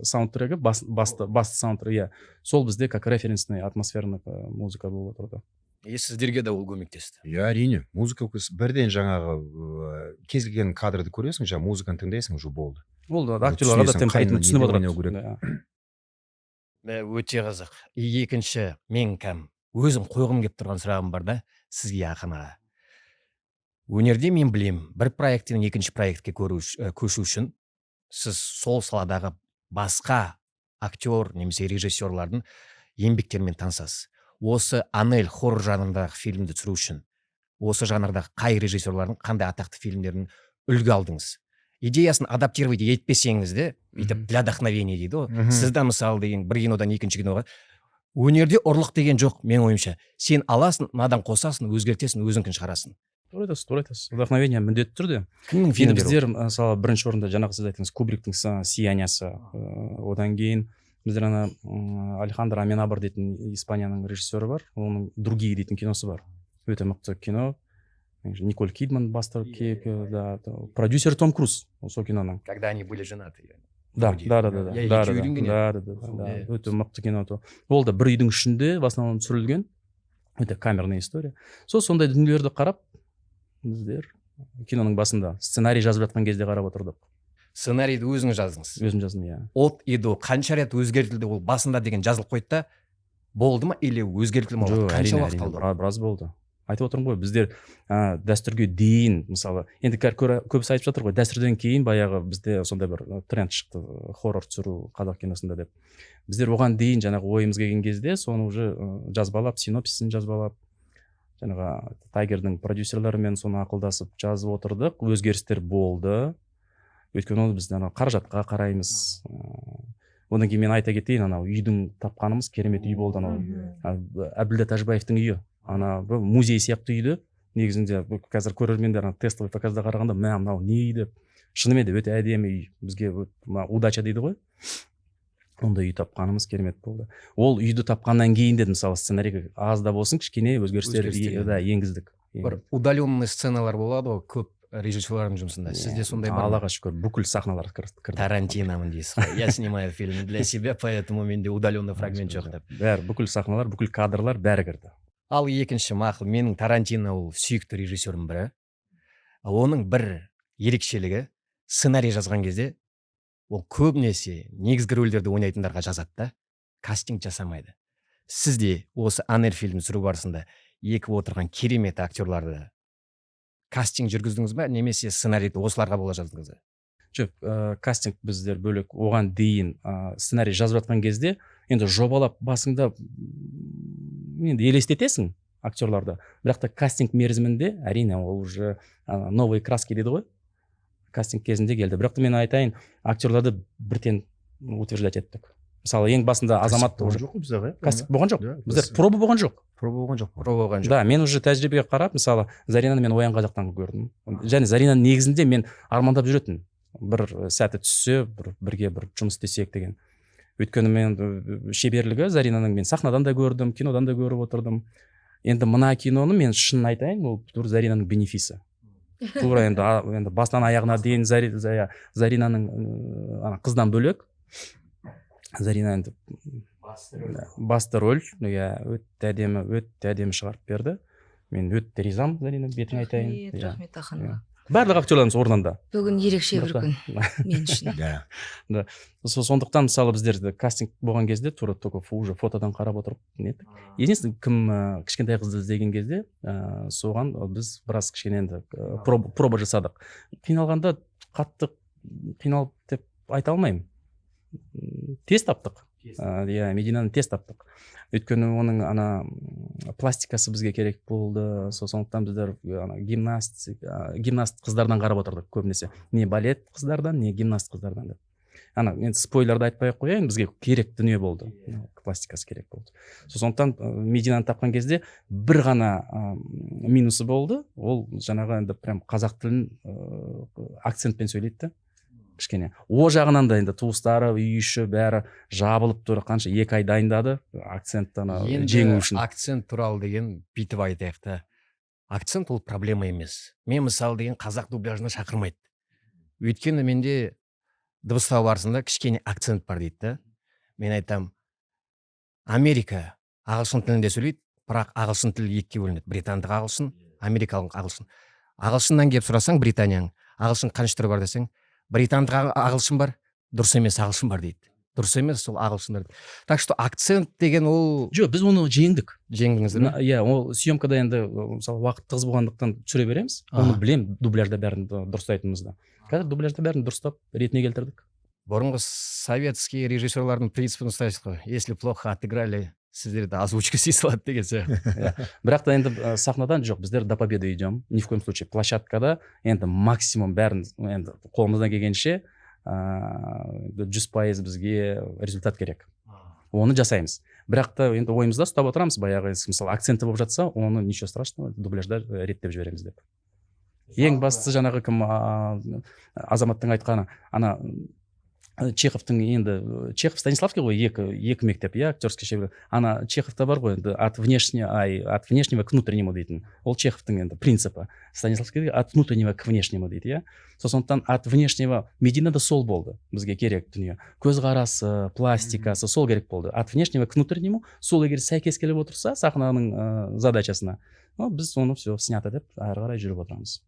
саундтрегі, басты саундтрек, иә. Сол бізде как референсный атмосферный музыка болып отырды. И сіздерге де ол көмектесті? Иә, әрине, музыка бірден жаңағы кез келген кадрды көресің, жаңағы музыканы тыңдайсың, уже болды. Ол да актерларға да Түсінесің, темпоритмін қай түсініп неде отырады. ойнау керек. Да. Өте қызық. И екінші, мен кәм өзім қойғым келіп тұрған сұрағым бар да сізге, Ахан аға. Өнерде мен білем, бір проекттен екінші проектке көшу үшін сіз сол саладағы басқа актер немесе режиссерлардың еңбектерімен танысасыз. Осы «Анель» хоррор жанрындағы фильмді түсіру үшін осы жанрдағы қай режиссерлардың, қандай атақты фильмдерін үлгі алдыңыз? Идеясын адаптировать етпесеңіз де, бүйтіп для вдохновения дейді ғой. Сіз де, мысалы, деген бір кинодан екінші киноға, өнерде ұрлық деген жоқ, менің ойымша. Сен аласың, мынадан қосасың, өзгертесің, өзіңкін шығарасың. Тура айтасыз, тура айтасыз. Вдохновение міндетті түрде. Кімнің Енді фильмдері ол? біздер, мысалы, бірінші орында жаңағы сіз айттыңыз, Кубриктің «Сияниясы». Одан кейін біздер ана Алехандро Аменабар дейтін Испанияның режиссері бар, оның «Другие» дейтін киносы бар, өте мықты кино. Николь Кидман басты кейіпкер да, продюсер Том Круз сол киноның. «Когда они были женаты». Да. Вроде. Да. Иә, Да. екеуі Да. үйленген. Да. Иә. Өте мықты кино. Ол да бір үйдің ішінде в основном түсірілген, өте камерный история. Сол сондай дүниелерді қарап, біздер киноның басында сценарий жазып жатқан кезде қарап отырдық. Сценарийді өзіңіз жаздыңыз? Өзім жаздым, иә. От и до қанша рет өзгертілді ол? Басында деген жазылып қойды да болды ма или өзгертілді ма ол? Жоқ, Қанша әрине, уақыт әрине, алды? біраз болды. Айтып отырмын ғой, біздер «Дәстүрге» дейін, мысалы, енді қазір көбісі айтып жатыр ғой, «Дәстүрден» кейін баяғы бізде сондай бір тренд шықты, хоррор түсіру қазақ киносында деп. Біздер оған дейін жаңағы ойымыз келген кезде соны уже жазбалап, синопсисін жазбалап, жаңағы Тайгердің продюсерлерімен соны ақылдасып жазып отырдық. Өзгерістер болды, өйткені оны біз ана қаражатқа қараймыз. Одан кейін мен айта кетейін, анау үйдің тапқанымыз керемет үй болды анау. Әбділда Тәжібаевтың үйі, ана бір музей сияқты үйді. Негізінде бұл қазір көрермендер ана тестовый показда қарағанда, мә, мынау не үй деп. Шынымен де өте әдемі үй. Бізге мына удача дейді ғой, ондай үй тапқанымыз керемет болды. Ол үйді тапқаннан кейін де, мысалы, сценарийге аз да болсын кішкене өзгерістер Өзгерістер да, енгіздік. Бір удаленный сценалар болады ғой көп режиссерлардың жұмысында, сізде сондай бар ма? Аллаға шүкір, бүкіл сахналар кірді. Тарантиномын дейсіз ғой, я снимаю фильм для себя, поэтому менде удаленный фрагмент жоқ деп. Бәрі, бүкіл сахналар, бүкіл кадрлар, бәрі кірді. Ал екінші, мақұл, менің Тарантино ол сүйікті режиссерім бірі. Ал оның бір ерекшелігі, сценарий жазған кезде ол көбінесе негізгі рөлдерді ойнайтындарға жазады да, кастинг жасамайды. Сіз де осы «Анель» фильмін түсіру барысында екі отырған керемет актерларды кастинг жүргіздіңіз ба немесе сценарийді осыларға бола жаздыңыз ба? Жоқ, кастинг біздер бөлек. Оған дейін сценарий жазып жатқан кезде енді жобалап басыңда енді елестетесің. Актерларды. Бірақ та кастинг мерзімінде, әрине, ол уже новые краски дейді ғой, кастинг кезінде келді. Бірақ та мен айтайын, актерларды бірден утверждать еттік. Мысалы, ең басында Азамат болған уже жоқ қой бізде, ғой? Кастинг болған жоқ. Да, біздер проба болған жоқ. Проба болған жоқ па? Проба болған жоқ. Да, мен уже тәжірибеге қарап, мысалы, Заринаны мен «Оян, қазақтан» көрдім. Және Заринаның негізінде мен армандап жүретін, бір сәті түссе, бір бірге бір жұмыс істесек деген. Өйткені мен шеберлігі Заринаның мен сахнадан да көрдім, кинодан да көріп отырдым. Енді мына киноны, мен шынын айтайын, ол тура Заринаның бенефисі, тура енді енді басынан аяғына дейін Заринаның ана қыздан бөлек, Зарина енді басты роль, иә, өте әдемі, өте әдемі шығарып берді. Мен өте ризамын, Зарина, бетіңе айтайын. Рахмет, Иә. рахмет, Ахан аға. Барлық актерларымыз орнында. Бүгін ерекше бір Бірақ күн мен үшін. Да. Сондықтан, мысалы, біздерде кастинг болған кезде тура только уже фотодан қарап отырып неттік. Единственный, кім кішкентай қызды іздеген кезде, соған біз біраз кішкене енді проба жасадық. Қиналғанда, қатты қиналып деп айта алмаймын. Тез таптық. Иә, Мединаны тез таптық, өйткені оның ана пластикасы бізге керек болды. Сондықтан біздер ана гимнаст қыздардан қарап отырдық көбінесе, не балет қыздардан, не гимнаст қыздардан деп. Ана енді спойлерді айтпай ақ қояйын, бізге керек дүние болды, пластикасы керек болды. Сондықтан Мединаны тапқан кезде бір ғана минусы болды, ол жаңағы енді прям қазақ тілін акцентпен сөйлейді да кішкене. О жағынан да енді туыстары, үй іші, бәрі жабылып тұр, қанша 2 ай дайындады акцентті ана Енді жеңу үшін. Акцент туралы деген бүйтіп айтайық та, акцент ол проблема емес. Мен, мысалы, деген қазақ дубляжына шақырмайды, өйткені менде дыбыстау барысында кішкене акцент бар дейді да. Мен айтам, Америка ағылшын тілінде сөйлейді, бірақ ағылшын тілі екіге бөлінеді: британдық ағылшын, америкалық ағылшын. Ағылшыннан келіп сұрасаң, Британияның ағылшын қанша түрі бар десең, британдық ағылшын бар, дұрыс емес ағылшын бар дейді. Дұрыс емес сол ағылшындар. Так что акцент деген ол Жоқ, біз оны жеңдік. Жеңдіңіздер ме? Иә, ол съемкада енді мысалы, уақыт тығыз болғандықтан түсіре береміз. Оны білемін, дубляжда бәрін дұрыстайтынымызды. Қазір дубляжда бәрін дұрыстап, ретіне келтірдік. Бұрынғы советский режиссерлардың принципін ұстайсыз ғой: если плохо отыграли, сіздерді озвучка істей салады деген сияқты. Бірақ та енді сахнадан жоқ, біздер до победы идем, ни в коем случае. Площадкада енді максимум бәрін енді қолымыздан келгенше, 100% бізге результат керек, оны жасаймыз. Бірақ та енді ойымызда ұстап отырамыз баяғы, мысалы, акценті болып жатса, оны ничего страшного, дубляжда реттеп жібереміз деп. Ең бастысы жаңағы кім, Азаматтың айтқаны, ана Чеховтың енді, Чехов, Станиславский ғой, екі мектеп, иә, актерский шебер. Ана Чеховта бар ғой енді от внешнего к внутреннему дейтін, ол Чеховтың енді принципі. Станиславскийде от внутреннего к внешнему дейді, иә. Сондықтан от внешнего Мединада сол болды бізге керек дүние: көзқарасы, пластикасы, сол керек болды. От внешнего к внутреннему, сол егер сәйкес келіп отырса сахнаның задачасына, ну, біз оны все, снято деп әрі қарай жүріп отырамыз.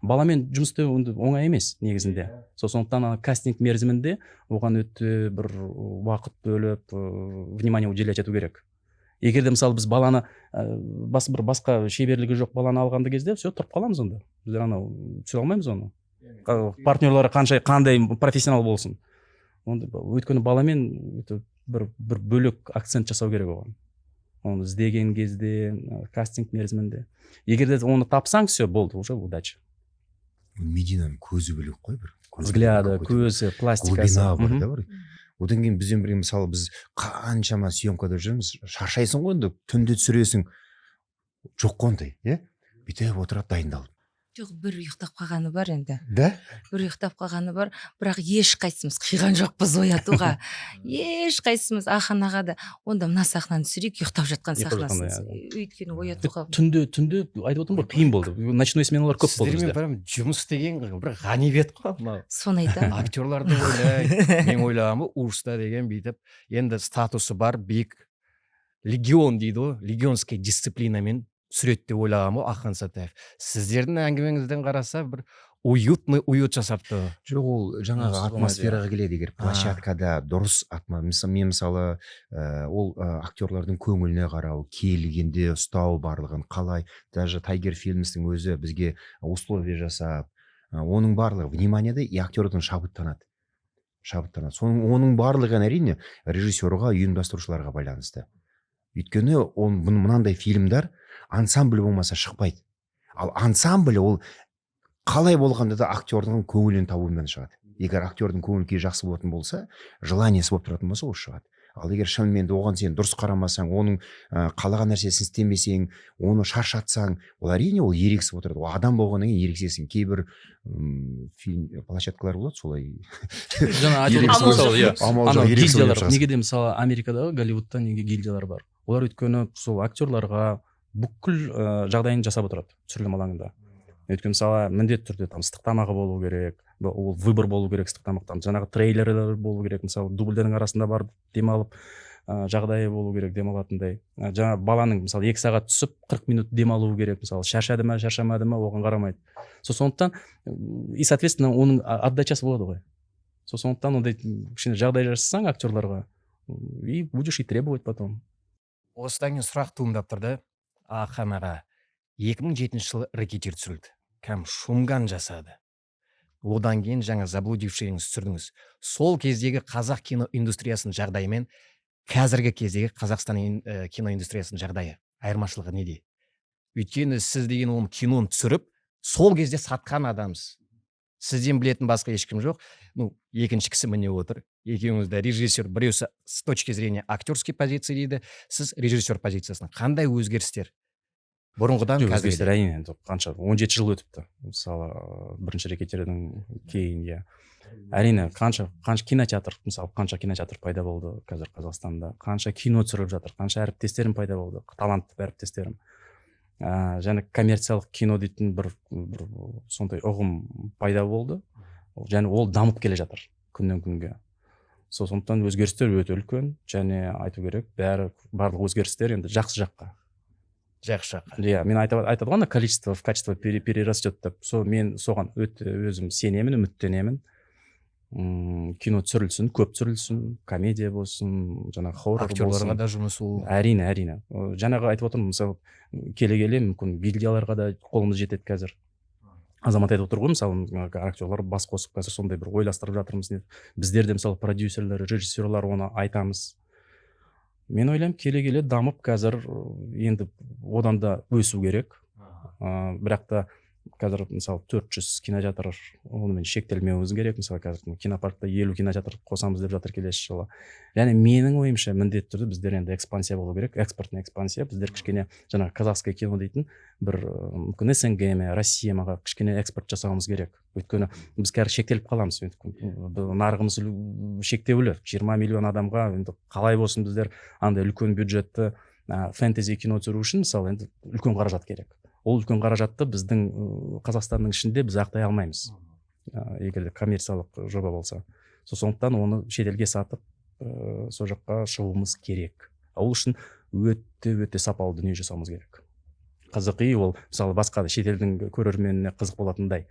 Баламен жұмыс істеу енді оңай емес негізінде. Сондықтан ана кастинг мерзімінде оған өте бір уақыт бөліп, внимание уделять ету керек. Егер де, мысалы, біз баланы бас, бір басқа шеберлігі жоқ баланы алғанда кезде, все, тұрып қаламыз онда біздер, анау түсіре алмаймыз оны. Партнерлары қанша, қандай профессионал болсын онда, өйткені баламен өте бір бөлек акцент жасау керек оған, оны іздеген кезде, кастинг мерзімінде. Егер де оны тапсаң, все, болды, уже удача. Мединаның көзі бөлек қой, бір көзі Взгляды, бөлек какой-то. Көзі, пластикасы. Глубина бар да бір. Одан кейін бізбен бірге, мысалы, біз қаншама съемкада жүрміз, шаршайсың ғой енді, түнде түсіресің, жоқ қой ондай, иә, бүйтіп отырады дайындалып. Жоқ, бір ұйықтап қалғаны бар енді. Да. Бір ұйықтап қалғаны бар, бірақ ешқайсымыз қиған жоқпыз оятуға, ешқайсымыз. Ахан аға да: «Онда мына сахнаны түсірейік, ұйықтап жатқан Ұйықтап жатқан, сахнасын», өйткені оятуға Түнде айтып отырмын ғой, қиын болды, ночной сменалар көп болды Сіздермен бізде. Прям жұмыс істеген бір ғанибет қой мынау. Соны айтамын. Актерларды ойлайды. Мен ойлағанмын, ужаста деген бүйтіп енді статусы бар, биік легион дейді ғой, легионский дисциплинамен түсіреді деп ойлағанмын ғой Ахан Сатаев. Сіздердің әңгімеңізден қараса, бір уютный уют жасапты. Жоқ, ол жаңағы Онсыз болмайды, атмосфераға келеді. Егер площадкада дұрыс мен, мысалы, ол актерлардың көңіліне қарау, келгенде ұстау, барлығын қалай, даже Тайгер Фильмстің өзі бізге условия жасап, оның барлығы вниманиеда, и актердің шабыттанады. Соның, оның барлығы, әрине, режиссерға, ұйымдастырушыларға байланысты, өйткені он мынандай фильмдар Ансамбль болмаса, шықпайды. Ал ансамбль ол қалай болғанда да актердің көңілін табумен шығады. Егер актердің көңіл күйі жақсы болатын болса, желание сі болып тұратын болса, ол шығады. Ал егер шынымен де оған сен дұрыс қарамасаң, оның қалаған нәрсесін істемесең, оны шаршатсаң, ол, әрине, ол ерегісіп отырады. Ол адам болғаннан кейін ерегісесің. Кейбір фильм площадкалар болады солай. Жаңа айтып Ерегісіп отырмын, мысалы, иә. Амал жоқ, Анау ерегісіп ойнап гильдиялар шығасың. Неге де, мысалы, Америкадағы Голливудта неге гильдиялар бар? Олар өйткені сол актерларға бүкіл жағдайын жасап отырады түсірілім алаңында. Өйткені, мысалы, міндетті түрде там ыстық тамағы болу керек, ол выбор болу керек ыстық тамақтан, жаңағы трейлерлер болу керек, мысалы, дубльдердің арасында барып демалып, жағдайы болу керек демалатындай. Жаңа баланың, мысалы, 2 сағат түсіп, 40 минут демалуы керек, мысалы, шаршады ма, шаршамады ма, оған қарамайды. Сол сондықтан и соответственно оның отдача сы болады ғой. Сол сондықтан ондай кішкене жағдай жасасаң актерларға, и будешь и требовать потом. Осыдан кейін сұрақ туындап тұр да, Ахан аға. 2007 жылы «Рэкетир» түсірілді, кәдімгі шумган жасады. Одан кейін жаңа «Заблудивший» іңіз түсірдіңіз. Сол кездегі қазақ кино индустриясының жағдайы мен қазіргі кездегі Қазақстан кино индустриясының жағдайы, айырмашылығы неде? Өйткені сіз деген оның киноны түсіріп, сол кезде сатқан адамсыз, сізден білетін басқа ешкім жоқ. Ну, екінші кісі міне отыр, екеуіңіз де режиссер. Біреусі с точки зрения актерской позиции дейді, сіз режиссер позициясынан. Қандай өзгерістер бұрынғыдан Жоқ, өзгерістер қазірге? Әрине, енді қанша, 17 жыл өтіпті, мысалы, бірінші «Рэкетирдің» кейін, иә. Әрине, қанша, қанша кинотеатр, мысалы, қанша кинотеатр пайда болды қазір Қазақстанда, қанша кино түсіріліп жатыр, қанша әріптестерім пайда болды, талантты әріптестерім. Және коммерциялық кино дейтін бір сондай ұғым пайда болды және ол дамып келе жатыр күннен күнге. Сол сондықтан өзгерістер өте үлкен. Және айту керек, бәрі, барлық өзгерістер енді жақсы жаққа. Жақсы жаққа. Иә, мен айтады ғой ана «количество в качество перерастет» деп. Сол мен соған өте өзім сенемін, үміттенемін. Кино түсірілсін, көп түсірілсін, комедия болсын, жаңағы хоррор Актерларға болсын. да жұмыс ол. Әрине. Жаңағы айтып отырмын, мысалы, келе келе мүмкін гильдияларға да қолымыз жетеді. Қазір Азамат айтып отыр ғой, мысалы, актерлар бас қосып, қазір сондай бір ойластырып жатырмыз деп. Біздер де, мысалы, продюсерлер, режиссерлар оны айтамыз. Мен ойлаймын, келе келе дамып, қазір енді одан да өсу керек. Бірақ та қазір, мысалы, 400 кинотеатр, онымен шектелмеуіміз керек. Мысалы, қазір кинопаркта 50 кинотеатр қосамыз деп жатыр келесі жылы. Және менің ойымша, міндетті түрде біздер енді экспансия болу керек, экспортный экспансия. Біздер кішкене жаңағы казахское кино дейтін бір, мүмкін, СНГ ме, Россия маға кішкене экспорт жасауымыз керек. Өйткені біз қазір шектеліп қаламыз, өйткені нарығымыз шектеулі, 20 миллион адамға. Енді қалай болсын, біздер андай үлкен бюджетті фэнтези кино түсіру үшін, мысалы, енді үлкен қаражат керек. Ол үлкен қаражатты біздің Қазақстанның ішінде біз ақтай алмаймыз, егер де коммерциялық жоба болса. Сол сондықтан оны шетелге сатып, сол жаққа шығуымыз керек. Ол үшін өте өте сапалы дүние жасауымыз керек, қызықи. Ол, мысалы, басқа да шетелдің көрерменіне қызық болатындай.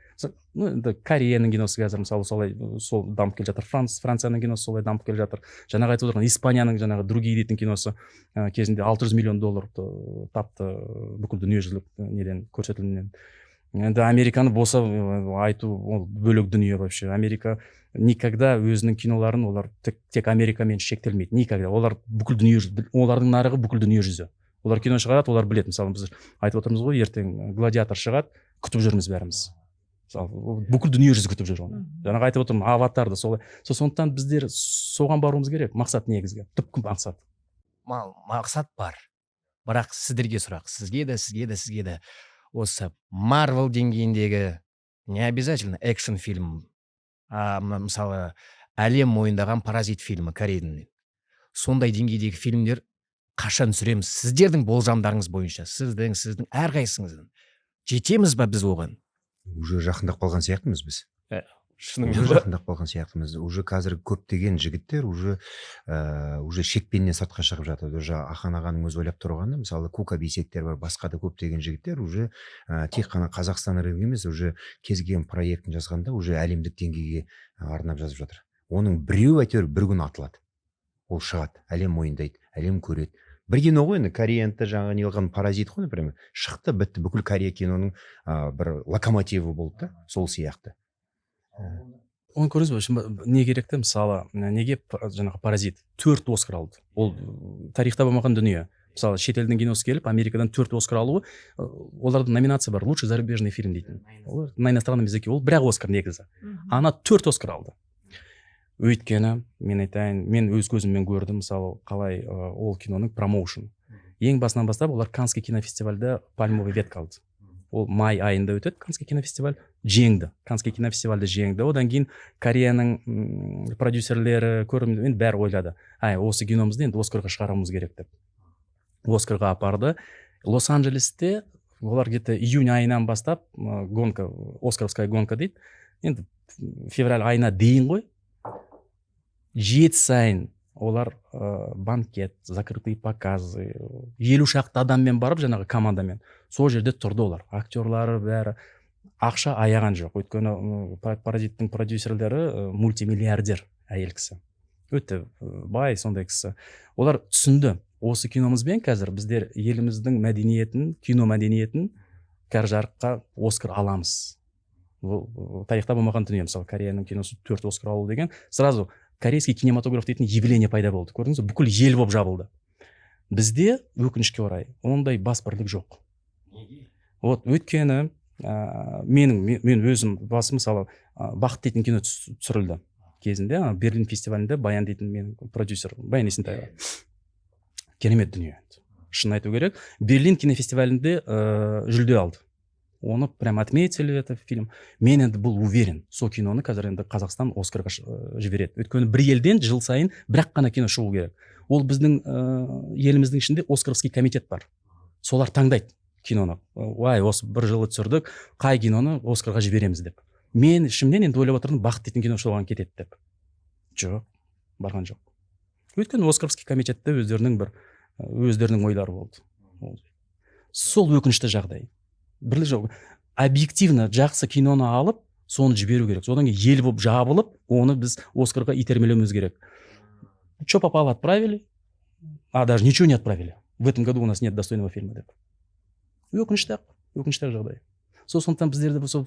Ну, енді Кореяның киносы қазір, мысалы, солай сол дамып келе жатыр, Францияның киносы солай дамып келе жатыр. Жаңағы айтып отырған Испанияның жаңағы «Другие» дейтін киносы кезінде 600 миллион доллар тапты бүкіл дүниежүзілік неден, көрсетілімнен. Енді Американы болса айту, ол бөлек дүние вообще. Америка никогда өзінің киноларын, олар тек Америкамен шектелмейді никогда. Олар бүкіл дүниежүзі, олардың нарығы бүкіл дүниежүзі. Олар кино шығарады, олар біледі. Мысалы, біз айтып отырмыз ғой, ертең «Гладиатор» шығады, күтіп жүрміз бәріміз. Мысалы, ол бүкіл дүниежүзі күтіп жүр оны. Жаңағы айтып отырмын, «Аватар» да солай. Сол сондықтан біздер соған баруымыз керек. Мақсат, негізгі түпкі мақсат. Мақсат бар, бірақ сіздерге сұрақ, сізге де, сізге де, сізге де: осы Марвел деңгейіндегі, не обязательно экшн фильм, а мына, мысалы, әлем мойындаған «Паразит» фильмі корейдің, сондай деңгейдегі фильмдер қашан түсіреміз сіздердің болжамдарыңыз бойынша, сіздің әрқайсыңыздың? Жетеміз ба біз оған? Уже жақындап қалған сияқтымыз біз. Шынымен Уже ба? жақындап қалған сияқтымыз. Уже қазір көптеген жігіттер уже шекпеннен сыртқа шығып жатыр. Уже Ахан ағаның өзі ойлап тұрғаны, мысалы, Кука Бейсектер бар, басқа да көптеген жігіттер уже тек қана Қазақстан рыногы емес, уже кез келген проектін жазғанда уже әлемдік деңгейге арнап жазып жатыр. Оның біреуі әйтеуір бір күні атылады, ол шығады, әлем мойындайды, әлем көреді. Бір кино ғой енді, кореянікі, жаңағы не қылған «Паразит» қой, например, шықты, бітті, бүкіл Корея киноның бір локомотиві болды да, сол сияқты. Оны көрдіңіз бе, не керек те, мысалы, неге жаңағы «Паразит» төрт Оскар алды? Ол тарихта болмаған дүние. Мысалы, шетелдің киносы келіп, Америкадан төрт Оскар алуы, оларда номинация бар, «Лучший зарубежный фильм» дейтін. Ол на иностранном языке, ол бір ақ Оскар негізі. Ана төрт Оскар алды. Өйткені мен айтайын, мен өз көзіммен көрдім, мысалы, қалай ол киноның промоушн. Ең басынан бастап олар Каннский кинофестивальда «Пальмовый ветка» алды. Ол май айында өтеді, Каннский кинофестиваль. Жеңді, Каннский кинофестивальді жеңді. Одан кейін Кореяның продюсерлері, көрермен, енді бәрі ойлады: «Ай, осы киномызды енді Оскарға шығаруымыз керек», — деп. Оскарға апарды. Лос Анджелесте олар где то июнь айынан бастап гонка, оскаровская гонка дейді, енді февраль айына дейін ғой. 7 сайын олар банкет, закрытые показы, 50 шақты адаммен барып, жаңағы командамен сол жерде тұрды олар, актерлары, бәрі. Ақша аяған жоқ, өйткені «Паразиттің» продюсерлері мультимиллиардер әйел кісі, өте бай сондай кісі. Олар түсінді: осы киномызбен қазір біздер еліміздің мәдениетін, кино мәдениетін кәрі жарыққа, Оскар аламыз. Бұл тарихта болмаған дүние. Мысалы, Кореяның киносы төрт Оскар алу деген, сразу корейский кинематограф дейтін явление пайда болды, көрдіңіз бе? Бүкіл ел болып жабылды. Бізде, өкінішке орай, ондай бас бірлік жоқ. Вот өйткені мен өзім басым, мысалы, «Бақыт» дейтін кино түсірілді кезінде ана Берлин фестивалінде. Баян дейтін менің продюсер, Баян Есентаева, керемет дүние, шын айту керек. Берлин кинофестивалінде жүлде алды, оны прям отметили, это фильм. Мен енді бұл уверен, сол киноны қазір енді Қазақстан Оскарға жібереді, өйткені бір елден жыл сайын бір ақ қана кино шығу керек. Ол біздің еліміздің ішінде оскаровский комитет бар, солар таңдайды киноны. Ой, осы бір жылы түсірдік, қай киноны Оскарға жібереміз деп. Мен ішімнен енді ойлап отырдым, «Бақыт» дейтін кино соған кетеді деп. Жоқ, барған жоқ, өйткені оскаровский комитетте өздерінің бір өздерінің ойлары болды. Сол өкінішті жағдай, бірлік жоқ. Объективно жақсы киноны алып, соны жіберу керек, содан кейін ел болып жабылып, оны біз Оскарға итермелеуіміз керек. Че попало отправили, а даже ничего не отправили. В этом году у нас нет достойного фильма деп. Өкінішті ақ, өкінішті ақ жағдай сол. Сондықтан біздерде сол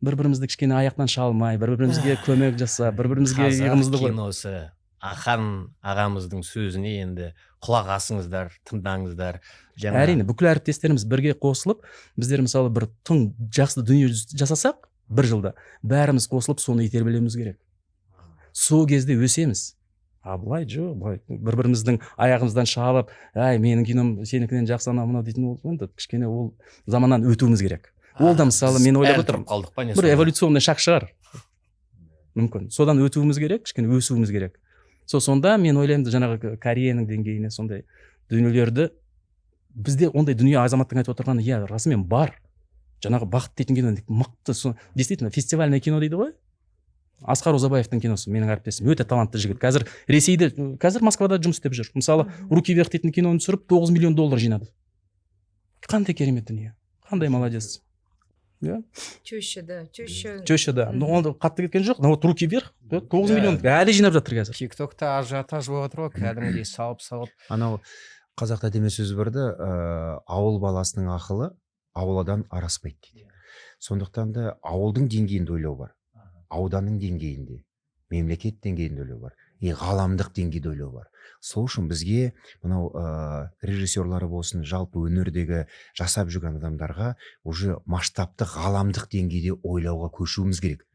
бір бірімізді кішкене аяқтан шалмай, бір бірімізге көмек жасап, бір бірімізге Қазақ иығымызды қойып. киносы. Ахан ағамыздың сөзіне енді құлақ асыңыздар, тыңдаңыздар жаңа. Әрине, бүкіл әріптестеріміз бірге қосылып, біздер, мысалы, бір тың жақсы дүние жасасақ бір жылда, бәріміз қосылып соны итермелеуіміз керек. Сол кезде өсеміз. А былай жоқ, былай бір біріміздің аяғымыздан шалып, әй, менің кином сенікінен жақсы, анау мынау дейтін, ол енді кішкене ол заманнан өтуіміз керек. Ол да, мысалы, мен ойлап Әлі отырмын, тұрып қалдық па не бір сонда? эволюционный шаг шығар мүмкін, содан өтуіміз керек, кішкене өсуіміз керек. Сол сонда мен ойлаймын, жаңағы Кореяның деңгейіне сондай дүниелерді, бізде ондай дүние, Азаматтың айтып отырғаны, иә, расымен бар. Жаңағы «Бақыт» дейтін кино мықты, действительно фестивальное кино дейді ғой. Асқар Ұзабаевтың киносы, менің әріптесім, өте талантты жігіт, қазір Ресейде, қазір Москвада жұмыс істеп жүр. Мысалы, «Руки вверх» дейтін киноны түсіріп, 9 миллион доллар жинады. Қандай керемет дүние, қандай молодец, иә. Теща, да, «Теща». «Теща», да. Но ол қатты кеткен жоқ, но вот «Руки вверх» 9 миллион әлі жинап жатыр қазір. Тик токта ажиотаж болып жатыр ғой кәдімгідей, салып салып. Анау қазақта деме сөз бар да, ауыл баласының ақылы ауладан араспайды дейді. Сондықтан да ауылдың деңгейінде ойлау бар, ауданның деңгейінде, мемлекет деңгейінде ойлау бар и ғаламдық деңгейде ойлау бар. Сол үшін бізге мынау режиссерлары болсын, жалпы өнердегі жасап жүрген адамдарға уже масштабтық, ғаламдық деңгейде ойлауға көшуіміз керек.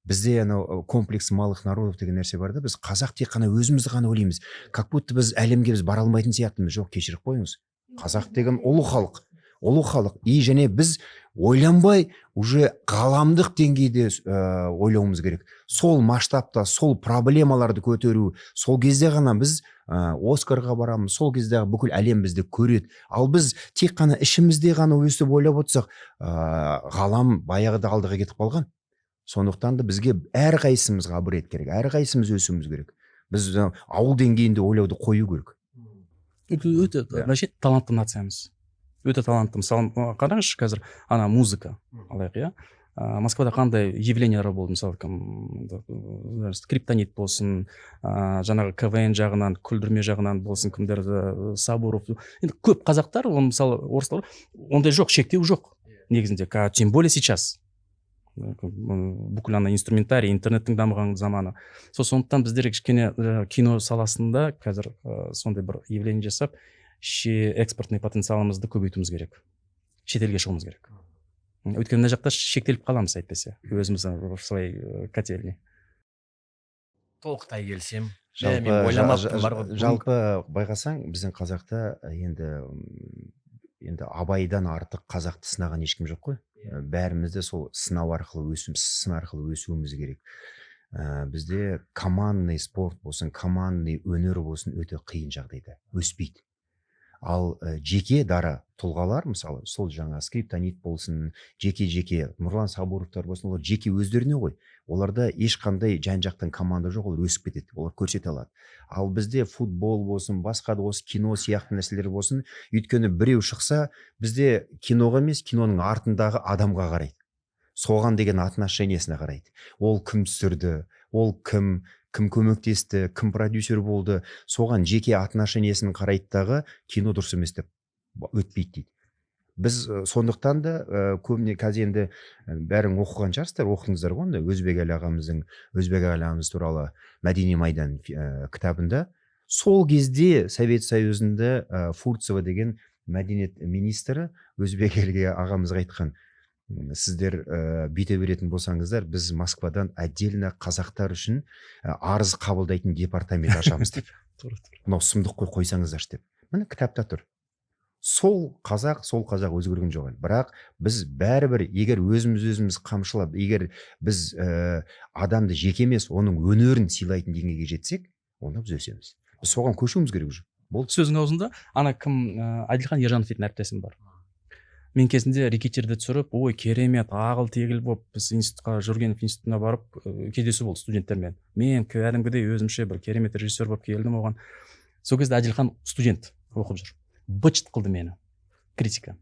Бізде анау комплекс малых народов деген нәрсе бар да. Біз, қазақ, тек қана өзімізді ғана ойлаймыз, как будто біз әлемге біз бара алмайтын сияқтымыз. Жоқ, кешіріп қойыңыз, қазақ деген ұлы халық, ұлы халық. И және біз ойланбай, уже ғаламдық деңгейде ойлауымыз керек, сол масштабта сол проблемаларды көтеру. Сол кезде ғана біз Оскарға барамыз, сол кезде бүкіл әлем бізді көреді. Ал біз тек қана ішімізде ғана өстіп ойлап отырсақ, ғалам баяғыда алдыға кетіп қалған. Сондықтан да бізге, әрқайсымызға апгрейд керек, әрқайсымыз өсуіміз керек. Біз ауыл деңгейінде ойлауды қою керек. Өте вообще талантты нациямыз, өте талантты. Мысалы, қараңызшы, қазір ана музыка алайық, иә. Москвада қандай явлениялар болды, мысалы, кім, Скриптонит болсын, жаңағы КВН жағынан, күлдірме жағынан болсын, кімдер, Сабуров, енді көп қазақтар. Оны, мысалы, орыстар ондай жоқ, шектеу жоқ негізінде. Тем более сейчас бүкіл ана инструментарий, интернеттің дамыған заманы. Сол сондықтан біздер кішкене кино саласында қазір сондай бір явление жасап, Экспортный потенциалымызды көбейтуіміз керек, шетелге шығуымыз керек. Өйткені мына жақта шектеліп қаламыз, әйтпесе өзіміз в своей котельне. Толықтай келісемін. Жалпы, Мен ойламаппын бар ғой. Жалпы байқасаң, біздің қазақта енді Абайдан артық қазақты сынаған ешкім жоқ қой. Бәріміз де сол сынау арқылы өсім, сын арқылы өсуіміз керек. Бізде командный спорт болсын, командный өнер болсын, өте қиын жағдайда өспейді. Ал жеке дара тұлғалар, мысалы, сол жаңа Скриптонит болсын, жеке жеке Нұрлан Сабуровтар болсын, олар жеке өздеріне ғой, оларда ешқандай жан жақтан команда жоқ, олар өсіп кетеді, олар көрсете алады. Ал бізде футбол болсын, басқа да осы кино сияқты нәрселер болсын, өйткені біреу шықса, бізде киноға емес, киноның артындағы адамға қарайды, соған деген отношениесіне қарайды. Ол кім түсірді, ол кім, кім көмектесті, кім продюсер болды, соған жеке отношениесін қарайды дағы, кино дұрыс емес деп өтпейді дейді. Біз сондықтан да көбіне қазір енді бәрің оқыған шығарсыздар, оқыдыңыздар ғой енді Өзбекәлі ағамыздың, Өзбекәлі ағамыз туралы «Мәдени майдан» кітабында, сол кезде Совет Союзында Фурцева деген мәдениет министрі Өзбекәліге ағамызға айтқан: «Сіздер бүйте беретін болсаңыздар, біз Москвадан отдельно қазақтар үшін арыз қабылдайтын департамент ашамыз», — деп. Тура. «Мынау сұмдық қой, қойсаңыздаршы», — деп. Міне, кітапта тұр. Сол қазақ, сол қазақ өзгерген жоқ әлі. Бірақ біз бәрібір, егер өзіміз өзіміз қамшылап, егер біз адамды жеке емес, оның өнерін сыйлайтын деңгейге жетсек, онда біз өсеміз. Біз соған көшуіміз керек уже, болды. Сөздің аузында ана кім, Әділхан Ержанов дейтін әріптесім бар. Мен кезінде «Рэкетирді» түсіріп, ой, керемет, ағыл тегіл болып, біз институтқа, Жүргенов институтына барып, кездесу болды студенттермен. Мен кәдімгідей өзімше бір керемет режиссер болып келдім оған. Сол кезде Әділхан студент, оқып жүр, быт қылды мені, критика.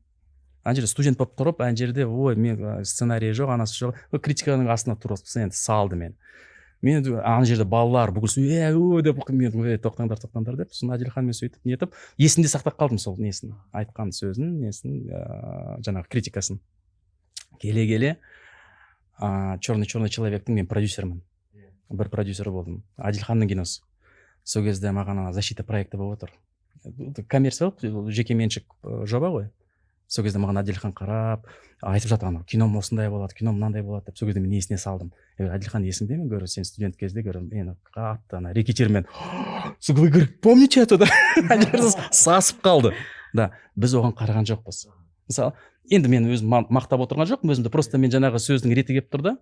Ана жерде студент болып тұрып, ана жерде, ой, мен сценарий жоқ, анасы жоқ. Ой, критиканың астына тура енді салды мені. Мен ана жерде балалар бүкіл е о деп, мен: «Ей, тоқтаңдар, тоқтаңдар», — деп. Сосын Әділханмен сөйтіп нетіп, есімде сақтап қалдым сол несін, айтқан сөзін, несін, жаңағы критикасын. Келе келе «Черный черный человек» тің мен продюсермін, бір продюсер болдым, Әділханның киносы. Сол кезде маған ана защита проекті болып отыр, коммерциялық, жеке меншік жоба ғой. Сол кезде маған Әділхан қарап айтып жатыр: «Анау кином осындай болады, кином мынандай болады», — деп. Сол кезде мен есіне салдым: «Е, Әділхан, есіңде ме, говорю, сен студент кезде, говорю, мені қатты ана «Рэкетирмен», вы, говорю, помните это, да?» Ана жерде сасып қалды да. Біз оған қараған жоқпыз. Мысалы, енді мен өзім мақтап отырған жоқпын өзімді, просто мен жаңағы сөздің реті келіп тұр да.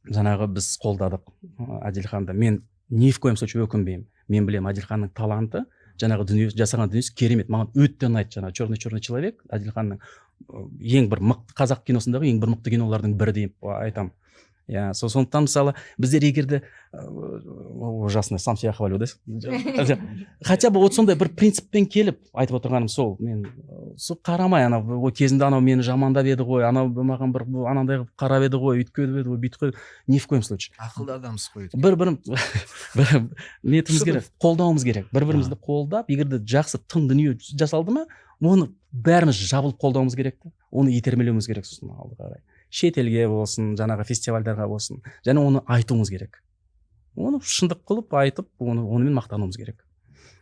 Жаңағы біз қолдадық Әділханды. Мен ни в коем случае өкінбеймін. Мен білемін, Әділханның таланты, жаңағы дүние, жасаған дүниесі керемет, маған өте ұнайды. Жаңағы «Черный черный человек» Әділханның ең бір мықты, қазақ киносындағы ең бір мықты кинолардың бірі деп айтамын, иә. Сол сондықтан, мысалы, біздер егер де ужасно, сам себя хвалю да, хотя бы вот сондай бір принциппен келіп айтып отырғаным сол. Мен сол қарамай, анау, ой, кезінде анау мені жамандап еді ғой, анау маған бір анандай қылып қарап еді ғой, өйтіп еді ғой, бүйтіп қойды, ни в коем случае. Ақылды адамсыз ғой өйткені. Бір бірін бір нетуіміз керек, қолдауымыз керек, бір бірімізді қолдап. Егер де жақсы тың дүние жасалды ма, оны бәріміз жабылып қолдауымыз керек та, оны итермелеуіміз керек. Сосын алға қарай шетелге болсын, жаңағы фестивальдарға болсын, және оны айтуымыз керек, оны шындық қылып айтып, оны онымен мақтануымыз керек.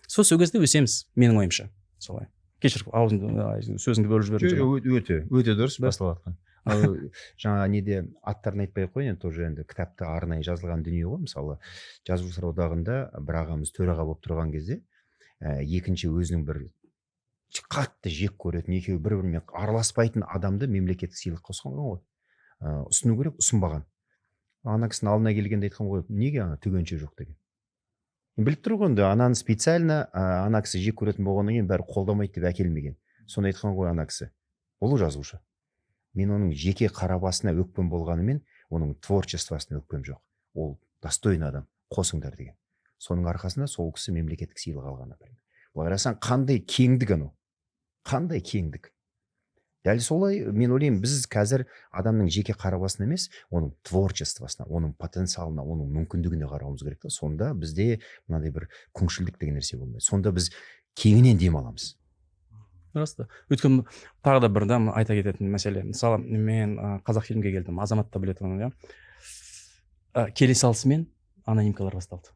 Сол кезде өсеміз, менің ойымша солай. Кешір, аузыңды, сөзіңді бөліп жібердім жаңа. Жоқ, өте өте дұрыс Да. басталып жатқан. Ал жаңа неде, аттарын айтпай ақ қояйын енді, тоже енді кітапта арнайы жазылған дүние ғой. Мысалы, Жазушылар одағында бір ағамыз төраға болып тұрған кезде екінші өзінің бір қатты жек көретін, екеуі бір бірімен араласпайтын адамды мемлекеттік сыйлыққа ұсынған ғой. Ұсыну керек, ұсынбаған. Ана кісінің алдына келгенде айтқан ғой: «Неге ана түгенше жоқ?» — деген. Біліп тұр ғой енді, ананы специально ана кісі жек көретін болғаннан кейін, бәрі қолдамайды деп әкелмеген. Соны айтқан ғой ана кісі: «Ұлы жазушы, мен оның жеке қара басына өкпем болғанымен, оның творчествосына өкпем жоқ, ол достойный адам, қосыңдар», — деген. Соның арқасында сол кісі мемлекеттік сыйлық алған, например. Былай қарасаң, қандай кеңдік анау, қандай кеңдік! Дәл солай мен ойлаймын, біз қазір адамның жеке қара басына емес, оның творчествосына, оның потенциалына, оның мүмкіндігіне қарауымыз керек та. Сонда бізде мынандай бір күңшілдік деген нәрсе болмайды, сонда біз кеңінен дем аламыз. Рас та. Өйткені тағы да бір да айта кететін мәселе, мысалы, мен Қазақфильмге келдім, Азамат та біледі оны, иә. Келе салысымен анонимкалар басталды.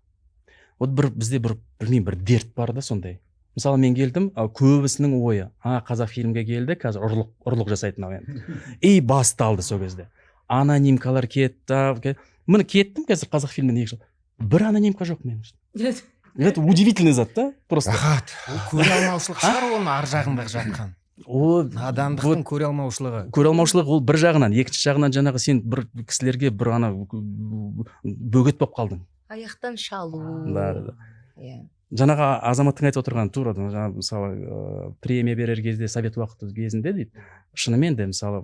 Вот бір бізде бір, білмеймін, бір дерт бар да сондай. Мысалы, мен келдім, көбісінің ойы: а, қазақ фильмге келді, қазір ұрлық жасайды мынау енді. И басталды сол кезде анонимкалар кетті. Міне, кеттім қазір қазақ фильмнен 2 жыл, бір анонимка жоқ менің үшін. Это удивительный зат та просто. Рахат. Ол көре алмаушылық шығар, оның ар жағындағы жатқан. О, надандықтың, көре алмаушылығы. Көре алмаушылық ол бір жағынан, екінші жағынан жаңағы сен бір кісілерге бір ана бөгет болып қалдың. Аяқтан шалу. Да. Иә. Жаңағы азаматтың айтып отырғаны тура. Жаңа, мысалы, премия берер кезде совет уақыты кезінде дейді, шынымен де, мысалы,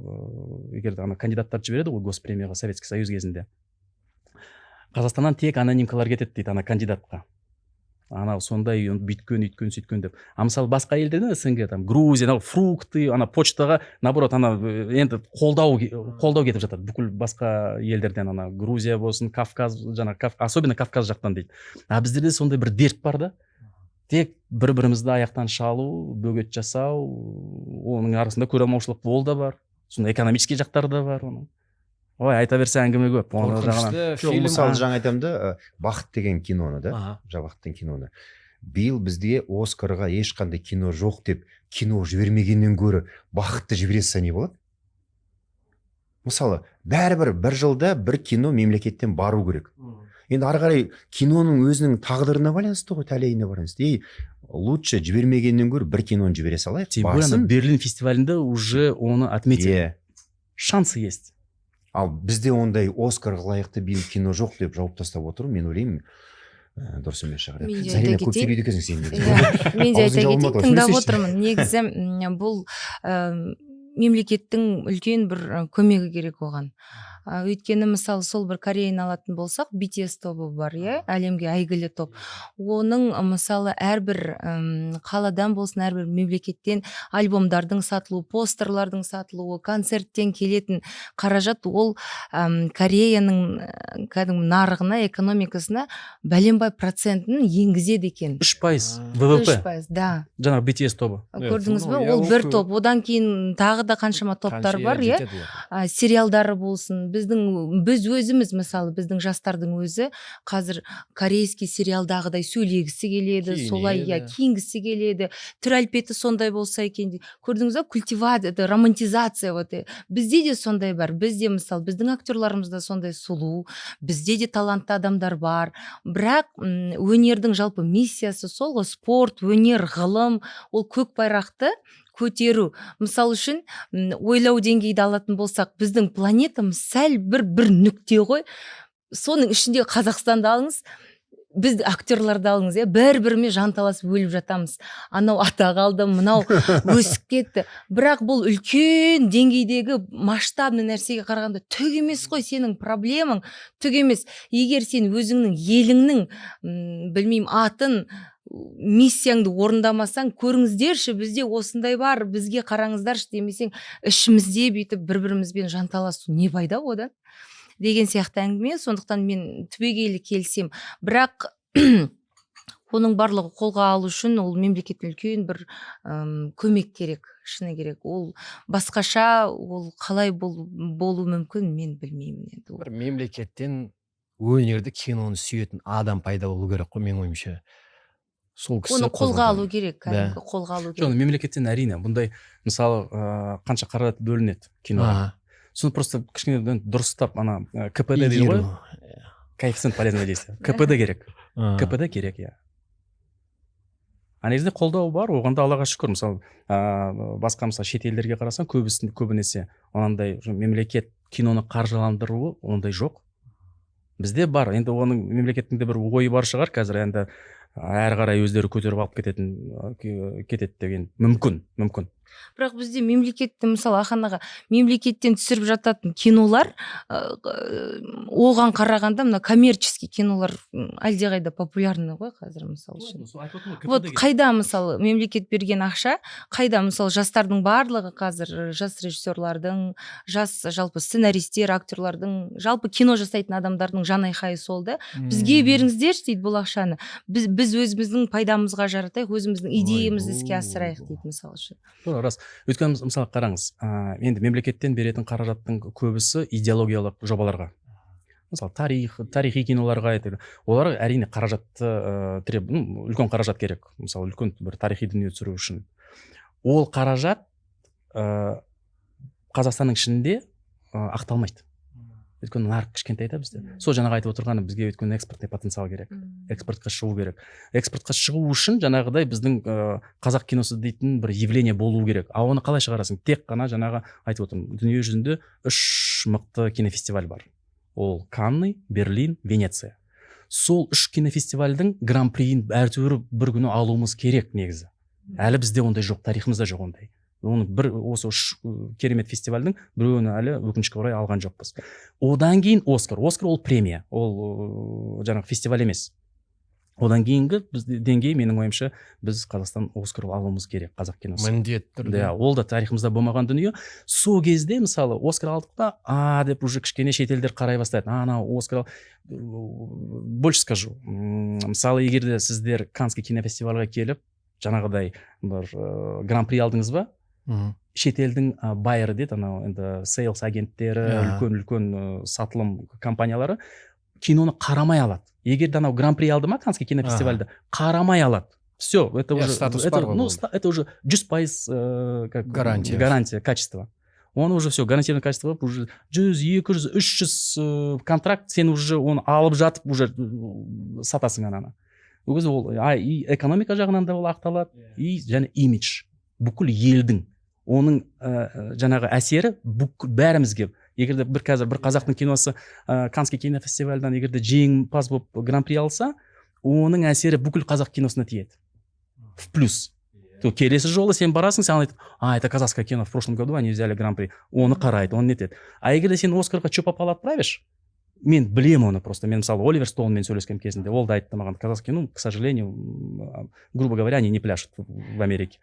егер де ана кандидаттарды жібереді ғой госпремияға, Советский Союз кезінде Қазақстаннан тек анонимкалар кетеді дейді ана кандидатқа, анау сондай, бүйткен, үйткен, сөйткен деп. А мысалы, басқа елдерден, СНГ, там, Грузия, анау фрукты, ана почтаға, наоборот, ана енді қолдау кетіп жатады бүкіл басқа елдерден, ана Грузия болсын, Кавказ, жаңағы особенно Кавказ жақтан дейді. А біздерде сондай бір дерт бар да, тек бір бірімізді аяқтан шалу, бөгет жасау. Оның арасында көре алмаушылық ол да бар, сондай экономический жақтары да бар оның. Ой, айта берсе, әңгіме көп оны жағынан. Қорқынышты Жоқ, фильм. мысалы, жаңа айтамын да, «Бақыт» деген киноны да, «Бақыт» деген киноны биыл бізге Оскарға ешқандай кино жоқ деп кино жібермегеннен гөрі «Бақытты» жібере салса, не болады? Мысалы, бәрібір бір жылда бір кино мемлекеттен бару керек. Енді ары қарай киноның өзінің тағдырына байланысты ғой, тәлейіне байланысты. Ей, лучше жібермегеннен гөрі бір киноны жібере салайық. Тем более ана Барсын. Берлин фестивалінде уже оны отметили, шансы есть. Ал бізде ондай Оскарға лайықты биыл кино жоқ деп жауып тастап отыру, мен ойлаймын, дұрыс емес шығар. Мен де Зарина, айта көп кетейін. сөйлейді екенсің сен негізі. Иә, мен де Аузың айта кетейін, жабылмады ғой, тыңдап сөйлесейші. отырмын. Негізі бұл мемлекеттің үлкен бір көмегі керек оған. Өйткені, мысалы, сол бір Кореяны алатын болсақ, BTS тобы бар, иә, әлемге әйгілі топ. Оның, мысалы, әрбір қаладан болсын, әрбір мемлекеттен альбомдардың сатылуы, постерлардың сатылуы, концерттен келетін қаражат ол Кореяның кәдімгі нарығына, экономикасына бәленбай процентін енгізеді екен. 3% Үш ВВП. пайыз, да. Жаңағы BTS тобы. Көрдіңіз бе, Иә, ол ол бір көп. топ, одан кейін тағы да қаншама топтар Қанша бар, иә. жетеді олар. Сериалдары болсын, біздің, біз өзіміз, мысалы, біздің жастардың өзі қазір корейский сериалдағыдай сөйлегісі келеді, солай, иә, Киінеді. киінгісі келеді, түр әлпеті сондай болса екен дейді. Көрдіңіз ба, культивация, это романтизация. Вот бізде де сондай бар. Бізде, мысалы, біздің актерларымыз да сондай сұлу, бізде де талантты адамдар бар. Бірақ өнердің жалпы миссиясы сол ғой: спорт, өнер, ғылым, ол көк байрақты көтеру. Мысалы үшін, ойлау деңгейді алатын болсақ, біздің планетамыз сәл бір нүкте ғой. Соның ішінде Қазақстанды алыңыз, біз, актерларды алыңыз, иә, бір бірімен жанталасып өліп жатамыз: анау атақ алды, мынау өсіп кетті. Бірақ бұл үлкен деңгейдегі масштабный нәрсеге қарағанда түк емес қой. Сенің проблемаң түк емес. Егер сен өзіңнің еліңнің білмеймін, атын, миссияңды орындамасаң, көріңіздерші, бізде осындай бар, бізге қараңыздаршы демесең, ішімізде бүйтіп бір бірімізбен жанталасу не пайда одан деген сияқты әңгіме. Сондықтан мен түбегейлі келісемін. Бірақ оның барлығы қолға алу үшін ол мемлекеттен үлкен бір көмек керек, шыны керек. Ол басқаша ол қалай болу мүмкін, мен білмеймін енді ол. Бір мемлекеттен өнерді, киноны сүйетін адам пайда болу керек қой, менің ойымша. Сол кісі Оны қолға қозғалтады. алу керек, кәдімгі қолға алу Жоқ, керек. Мемлекеттен, әрине, бұндай, мысалы, қанша қаражат бөлінеді киноға, соны просто кішкене дұрыстап ана КПД дейді ғой, Игеру. коэффициент полезного действия, КПД керек. КПД керек, иә. А негізінде қолдау бар, оған да Аллаға шүкір. Мысалы, басқа, мысалы, шет елдерге қарасаң, көбісін, көбінесе ондай мемлекет киноны қаржыландыруы ондай жоқ, бізде бар. Енді оның мемлекеттің де бір ойы бар шығар қазір, енді әрі қарай өздері көтеріп алып кететін кетеді деген мүмкін. Бірақ бізде мемлекетте, мысалы, Ахан аға, мемлекеттен түсіріп жататын кинолар оған қарағанда мына коммерческий кинолар әлдеқайда популярный ғой қазір, мысалы үшін. Вот қайда, мысалы, мемлекет берген ақша қайда? Мысалы, жастардың барлығы қазір, жас режиссерлардың, жас жалпы сценаристер, актерлардың, жалпы кино жасайтын адамдардың жан айқайы сол да: бізге беріңіздерші дейді бұл ақшаны, біз өзіміздің пайдамызға жаратайық, өзіміздің идеямызды іске асырайық дейді, мысалы үшін. Тура, рас. Өйткені, мысалы, қараңыз, енді мемлекеттен беретін қаражаттың көбісі идеологиялық жобаларға. Мысалы, тарихи киноларға, олар, әрине, қаражатты ну, үлкен қаражат керек. Мысалы, үлкен бір тарихи дүние түсіру үшін ол қаражат Қазақстанның ішінде ақталмайды, өйткені нарық кішкентай да бізде. Сол жаңағы айтып отырғаным, бізге, өйткені, экспортный потенциал керек, экспортқа шығу керек. Экспортқа шығу үшін жаңағыдай біздің қазақ киносы дейтін бір явление болу керек. А оны қалай шығарасың? Тек қана жаңағы айтып отырмын, дүние жүзінде үш мықты кинофестиваль бар: ол Канны, Берлин, Венеция. Сол үш кинофестивальдің гран-приін әйтеуір бір күні алуымыз керек негізі. Әлі бізде ондай жоқ, тарихымызда жоқ ондай. Оны бір осы үш керемет фестивальдің біреуін әлі, өкінішке орай, алған жоқпыз. Одан кейін Оскар. Оскар ол премия, ол жаңағы фестиваль емес. Одан кейінгі біз деңгей, менің ойымша, біз, Қазақстан, Оскар алуымыз керек, қазақ киносы. Міндетті түрде. Иә, ол да тарихымызда болмаған дүние. Сол кезде, мысалы, Оскар алдық та, а деп уже кішкене шетелдер қарай бастайды, анау Оскар. Больше скажу, мысалы, егер де сіздер Каннский кинофестивальға келіп, жаңағыдай бір гран-при алдыңыз ба, шетелдің байеры дейді, анау енді sales агенттері, үлкен үлкен сатылым компаниялары киноны қарамай алады. Егер де анау гран-при алды ма Каннский кинофестивальда, қарамай алады, все это. Иә, уже статус это, бар ғой, ну, болды. Это уже 100% как Гарантия. Гарантия качества. Оны уже все, гарантированное качество қылып, уже 100, 200, 300 контракт, сен уже оны алып жатып уже сатасың ананы. Ол кезде ол и экономика жағынан да ол ақталады, и және имидж бүкіл елдің, оның жаңағы әсері бүкіл бәрімізге. Егер де бір қазір бір қазақтың киносы Каннский кинофестивальдан егер де жеңімпаз болып гран-при алса, оның әсері бүкіл қазақ киносына тиеді в плюс. То келесі жолы сен барасың, саған айтады: «А, это казахское кино, в прошлом году они взяли гран-при». Оны қарайды, оны нетеді. А егер де сен Оскарға че попало отправишь, мен білемін оны просто, мен, мысалы, Оливер Стоунмен сөйлескен кезінде ол да айтты маған: «Казахский, ну, к сожалению, грубо говоря, они не пляшут в Америке».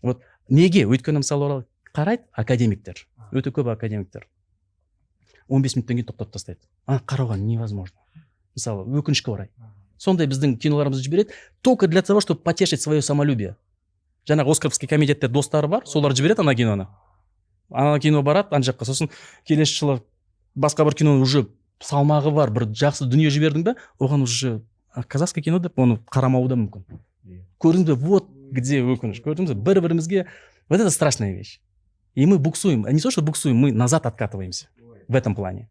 Вот неге? Өйткені, мысалы, олар қарайды, академиктер, өте көп академиктер 15 минуттан кейін тоқтатып тастайды, а қарауға невозможно. Мысалы, өкінішке орай, сондай біздің киноларымызды жібереді только для того, чтобы потешить свое самолюбие. Жаңағы оскаровский комитетте достары бар, солар жібереді ана киноны. Ана кино барады ана жаққа, сосын келесі жылы басқа бір кино, уже салмағы бар бір жақсы дүние жібердің бе, оған уже «А, казахское кино» деп оны қарамауы да мүмкін. Көрдіңіз бе? Вот где өкініш, көрдіңіз бе? Бір бірімізге, вот это страшная вещь. И мы буксуем, а не то что буксуем, мы назад откатываемся в этом плане.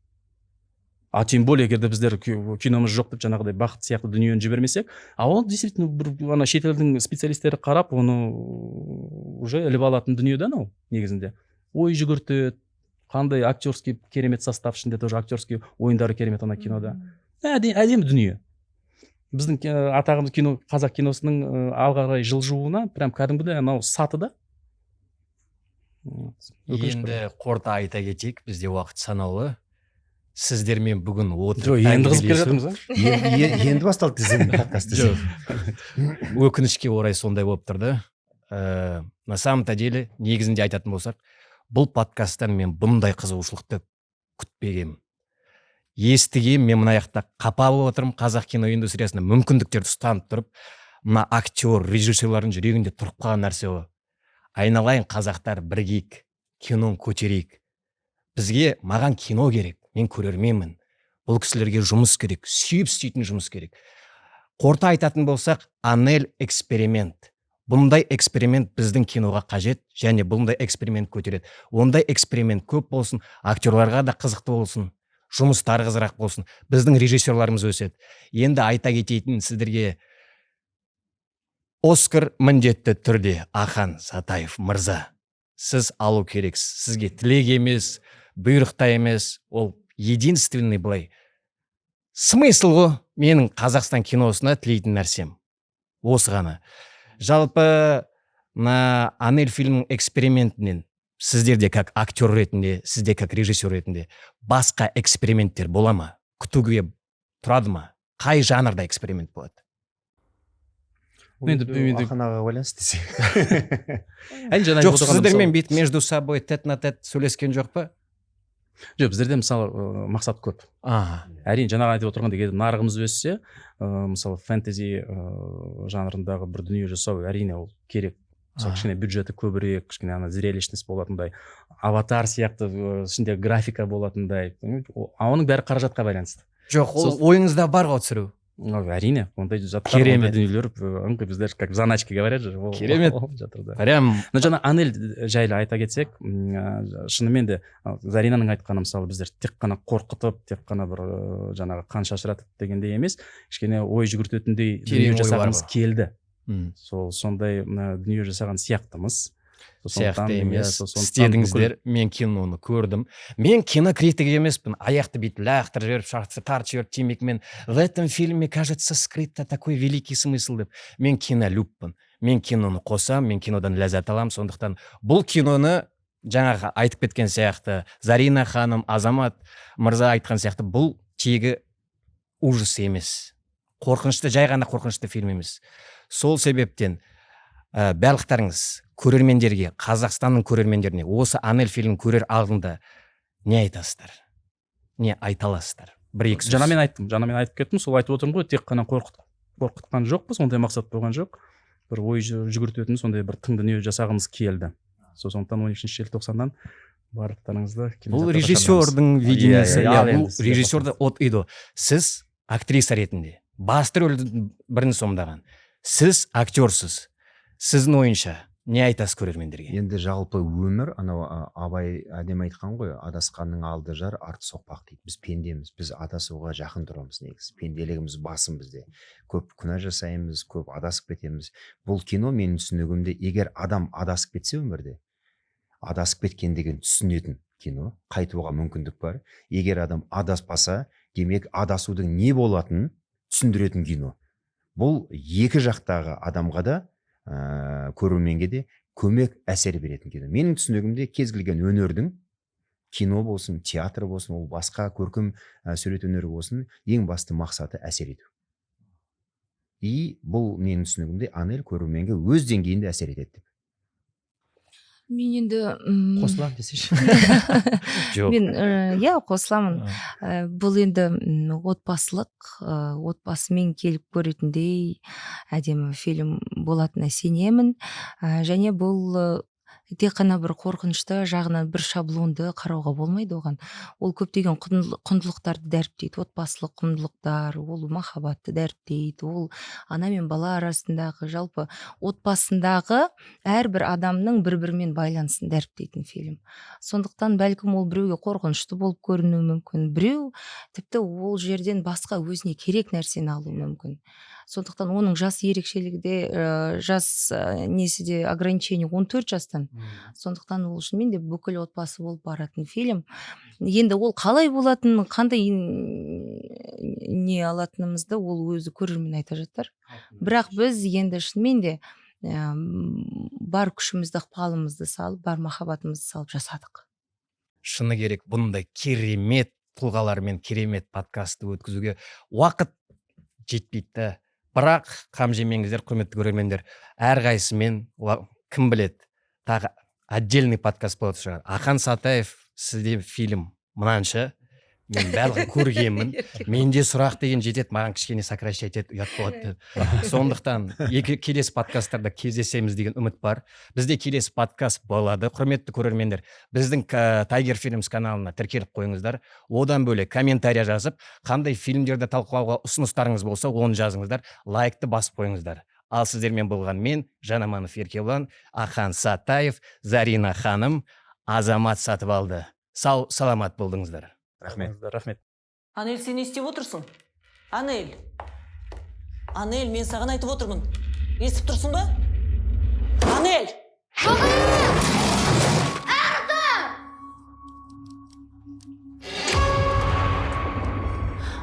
А тем более егер де біздер киномыз жоқ деп, жаңағыдай Бақыт сияқты дүниені жібермесек, а ол действительно бір ана шетелдің специалисттері қарап, оны уже іліп алатын дүние да. Анау негізінде ой жүгіртеді, қандай актерский керемет состав ішінде, тоже актерский ойындары керемет ана кинода. Әдемі дүние. Біздің атағымыз, кино, қазақ киносының алға қарай жылжуына прям кәдімгідей анау саты да. Вот. Өкінішке Енді орай. қорыта айта кетейік, бізде уақыт санаулы. Сіздермен бүгін отырып Жоқ, енді қызып келе әңгімелесу- жатырмыз, а. Енді басталды десең, подкаст десең. Өкінішке орай, сондай болып тұр да. На самом-то деле, негізінде айтатын болсақ, бұл подкасттан мен бұндай қызығушылықты күтпегенмін. Естігем, мен мына жақта қапа болып отырмын. Қазақ кино индустриясында мүмкіндіктерді ұстанып тұрып, мына актер, режиссерлардың жүрегінде тұрып қалған нәрсе ғой. Айналайын қазақтар, бірігейік, киноны көтерейік. Бізге, маған кино керек, мен көрерменмін. Бұл кісілерге жұмыс керек, сүйіп істейтін жұмыс керек. Қорыта айтатын болсақ, Анель эксперимент. Бұндай эксперимент біздің киноға қажет және бұндай эксперимент көтереді. Ондай эксперимент көп болсын, актерларға да қызықты болсын, жұмыстары қызырақ болсын, біздің режиссерларымыз өседі. Енді айта кететін сіздерге, Оскар міндетті түрде, Ахан Сатаев мырза, сіз алу керексіз. Сізге тілек емес, бұйрық та емес, ол единственный былай смысл ғой. Менің Қазақстан киносына тілейтін нәрсем осы ғана. Жалпы мына Анель фильмінің экспериментінен сіздерде, как актер ретінде, сізде, как режиссер ретінде, басқа эксперименттер бола ма, күтуге тұрады ма? Қай жанрда эксперимент болады? Енді Ахан ағаға байланысты десең. Әне жаңа айтып Жоқ, отырғаным, сіздермен мысалы- бүйтіп между собой тет-а-тет сөйлескен жоқ па? Жоқ, біздерде, мысалы, мақсат көп. Әрине, жаңағы айтып отырғандай, егер нарығымыз өссе, мысалы, фэнтези жанрындағы бір дүние жасау, әрине, ол керек. Мысалы, кішкене бюджеті көбірек, кішкене ана зрелищность болатындай, Аватар сияқты, ішінде графика болатындай. А оның бәрі қаражатқа байланысты. Жоқ, ол ойыңызда бар ғой түсіру. Әрине, ондай заттар, ондай дүниелер біздер как заначки говорят же. Керемет. Жатыр да. Прям. Но жаңа Анель жайлы айта кетсек, шынымен де Заринаның айтқаны, мысалы, біздер тек қана қорқытып, тек қана бір жаңағы қан шашыратып дегендей емес, кішкене ой жүгіртетіндей дүние жасағымыз келді. Сол сондай дүние жасаған сияқтымыз. Сияқты емес, істедіңіздер. Мен киноны көрдім. Мен кинокритик емеспін. Аяқты бүйтіп лақтырып жіберіп, шартты тартып жіберіп темекімен. В этом фильме, кажется, скрыто такой великий смысл деп. Мен кинолюбпін. Мен киноны қосам, мен кинодан ләззат аламын. Сондықтан бұл киноны жаңағы айтып кеткен сияқты, Зарина ханым, Азамат мырза айтқан сияқты, бұл тегі ужас емес. Қорқынышты, жай ғана қорқынышты фильм емес. Сол себептен барлықтарыңыз көрермендерге, Қазақстанның көрермендеріне осы Анель фильмін көрер алдында не айтасыздар? Не айта аласыздар? Бір-екі сөз. Жаңа мен айттым, жаңа мен айтып кеттім, сол айтып отырмын ғой, тек қана қорқытқан жоқпыз, ондай мақсат болған жоқ. Бір ой жүгіртетін сондай бір тың дүние жасағымыз келді. Сондықтан 12 желтоқсаннан барлықтарыңызды бұл режиссердің видениесі, бұл режиссерді от и до. Сіз актриса ретінде басты рөлдің бірін сомдаған. Сіз актерсіз. Сіздің ойынша не айтасыз көрермендерге? Енді жалпы өмір, анау Абай әдемі айтқан ғой, адасқанның алды жар, арты соқпақ дейді. Біз пендеміз, біз адасуға жақын тұрамыз негізі. Пенделігіміз басым бізде. Көп күнә жасаймыз, көп адасып кетеміз. Бұл кино менің түсінігімде, егер адам адасып кетсе өмірде, адасып кеткендігін түсінетін кино, қайтуға мүмкіндік бар. Егер адам адаспаса, демек адасудың не болатынын түсіндіретін кино. Бұл екі жақтағы адамға да, көрерменге де көмек әсер беретін кино. Менің түсінігімде кез келген өнердің, кино болсын, театр болсын, ол басқа көркем сурет өнері болсын, ең басты мақсаты әсер ету. И бұл менің түсінігімде Анель көрерменге өз деңгейінде әсер етеді деп. Мен енді қосыламын десейші. Жоқ. Мен иә қосыламын. Бұл енді отбасылық, отбасымен келіп көретіндей әдемі фильм болатынына сенемін. Және бұл тек қана бір қорқынышты жағынан бір шаблонды қарауға болмайды оған. Ол көптеген құндылықтарды дәріптейді. Отбасылық құндылықтар, ол махаббатты дәріптейді, ол ана мен бала арасындағы, жалпы отбасындағы әрбір адамның бір-бірімен байланысын дәріптейтін фильм. Сондықтан бәлкім ол біреуге қорқынышты болып көрінуі мүмкін, біреу тіпті ол жерден басқа өзіне керек нәрсені алуы мүмкін. Сондықтан оның жас ерекшелігі де, жас несі де ограничение 14 жастан. Сондықтан ол шынымен де бүкіл отбасы болып баратын фильм. Енді ол қалай болатынын, қандай не алатынымызды ол өзі көрермен айта жатар. Бірақ біз енді шынымен де бар күшімізді, ықпалымызды салып, бар махаббатымызды салып жасадық. Шыны керек, бұндай керемет тұлғалармен керемет подкастты өткізуге уақыт жетпейді. Бірақ қам жемеңіздер, құрметті көрермендер, әрқайсымен кім біледі, тағы отдельный подкаст болады шығар. Ақан Сатаев, сізде фильм мынанша, мен барлығын көргенмін, менде сұрақ деген жетеді, маған кішкене сокращать ет, ұят болады деп. Сондықтан келесі подкасттарда кездесеміз деген үміт бар. Бізде келесі подкаст болады, құрметті көрермендер. Біздің Tiger Films каналына тіркеліп қойыңыздар. Одан бөлек комментария жазып, қандай фильмдерді талқылауға ұсыныстарыңыз болса, оны жазыңыздар, лайкты басып қойыңыздар. Ал сіздермен болған мен, Жанаманов Еркебұлан, Ақан Сатаев, Зарина ханым, Азамат Сатыбалды. Сау саламат болдыңыздар. Рахмет. Рахмет. Анель, сен не істеп отырсың? Анель. Анель, мен саған айтып отырмын. Естіп тұрсың ба? Анель!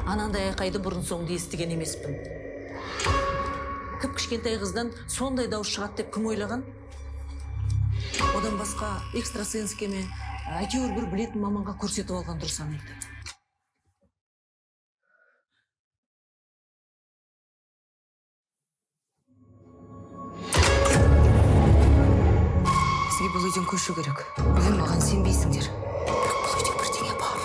Анандай айқайды бұрын соңды естіген емеспін. Кіп-кішкентай қыздан сондай дауыс шығады деп кім ойлаған? Одан басқа экстрасенске ме, әйтеуір бір білетін маманға көрсетіп алған дұрыс Анельді. Бізге бұл үйден көшу керек. Бүгін маған сенбейсіңдер. Бірақ бұл үйде бірдеңе бар.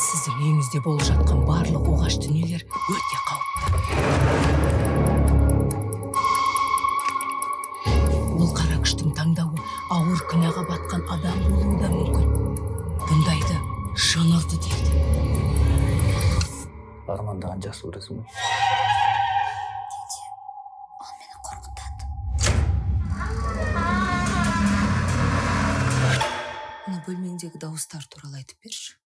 Сіздің үйіңізде болып жатқан барлық оғаш дүниелер өте қауіпті. Ол қара күштің таңдауы ауыр күнәға батқан адам болуы да мүмкін. Бұндайды жын ұрды дейді. Армандаған жақсы көресің ба? Ол мені қорқытады. Мына бөлмеңдегі дауыстар туралы айтып берші.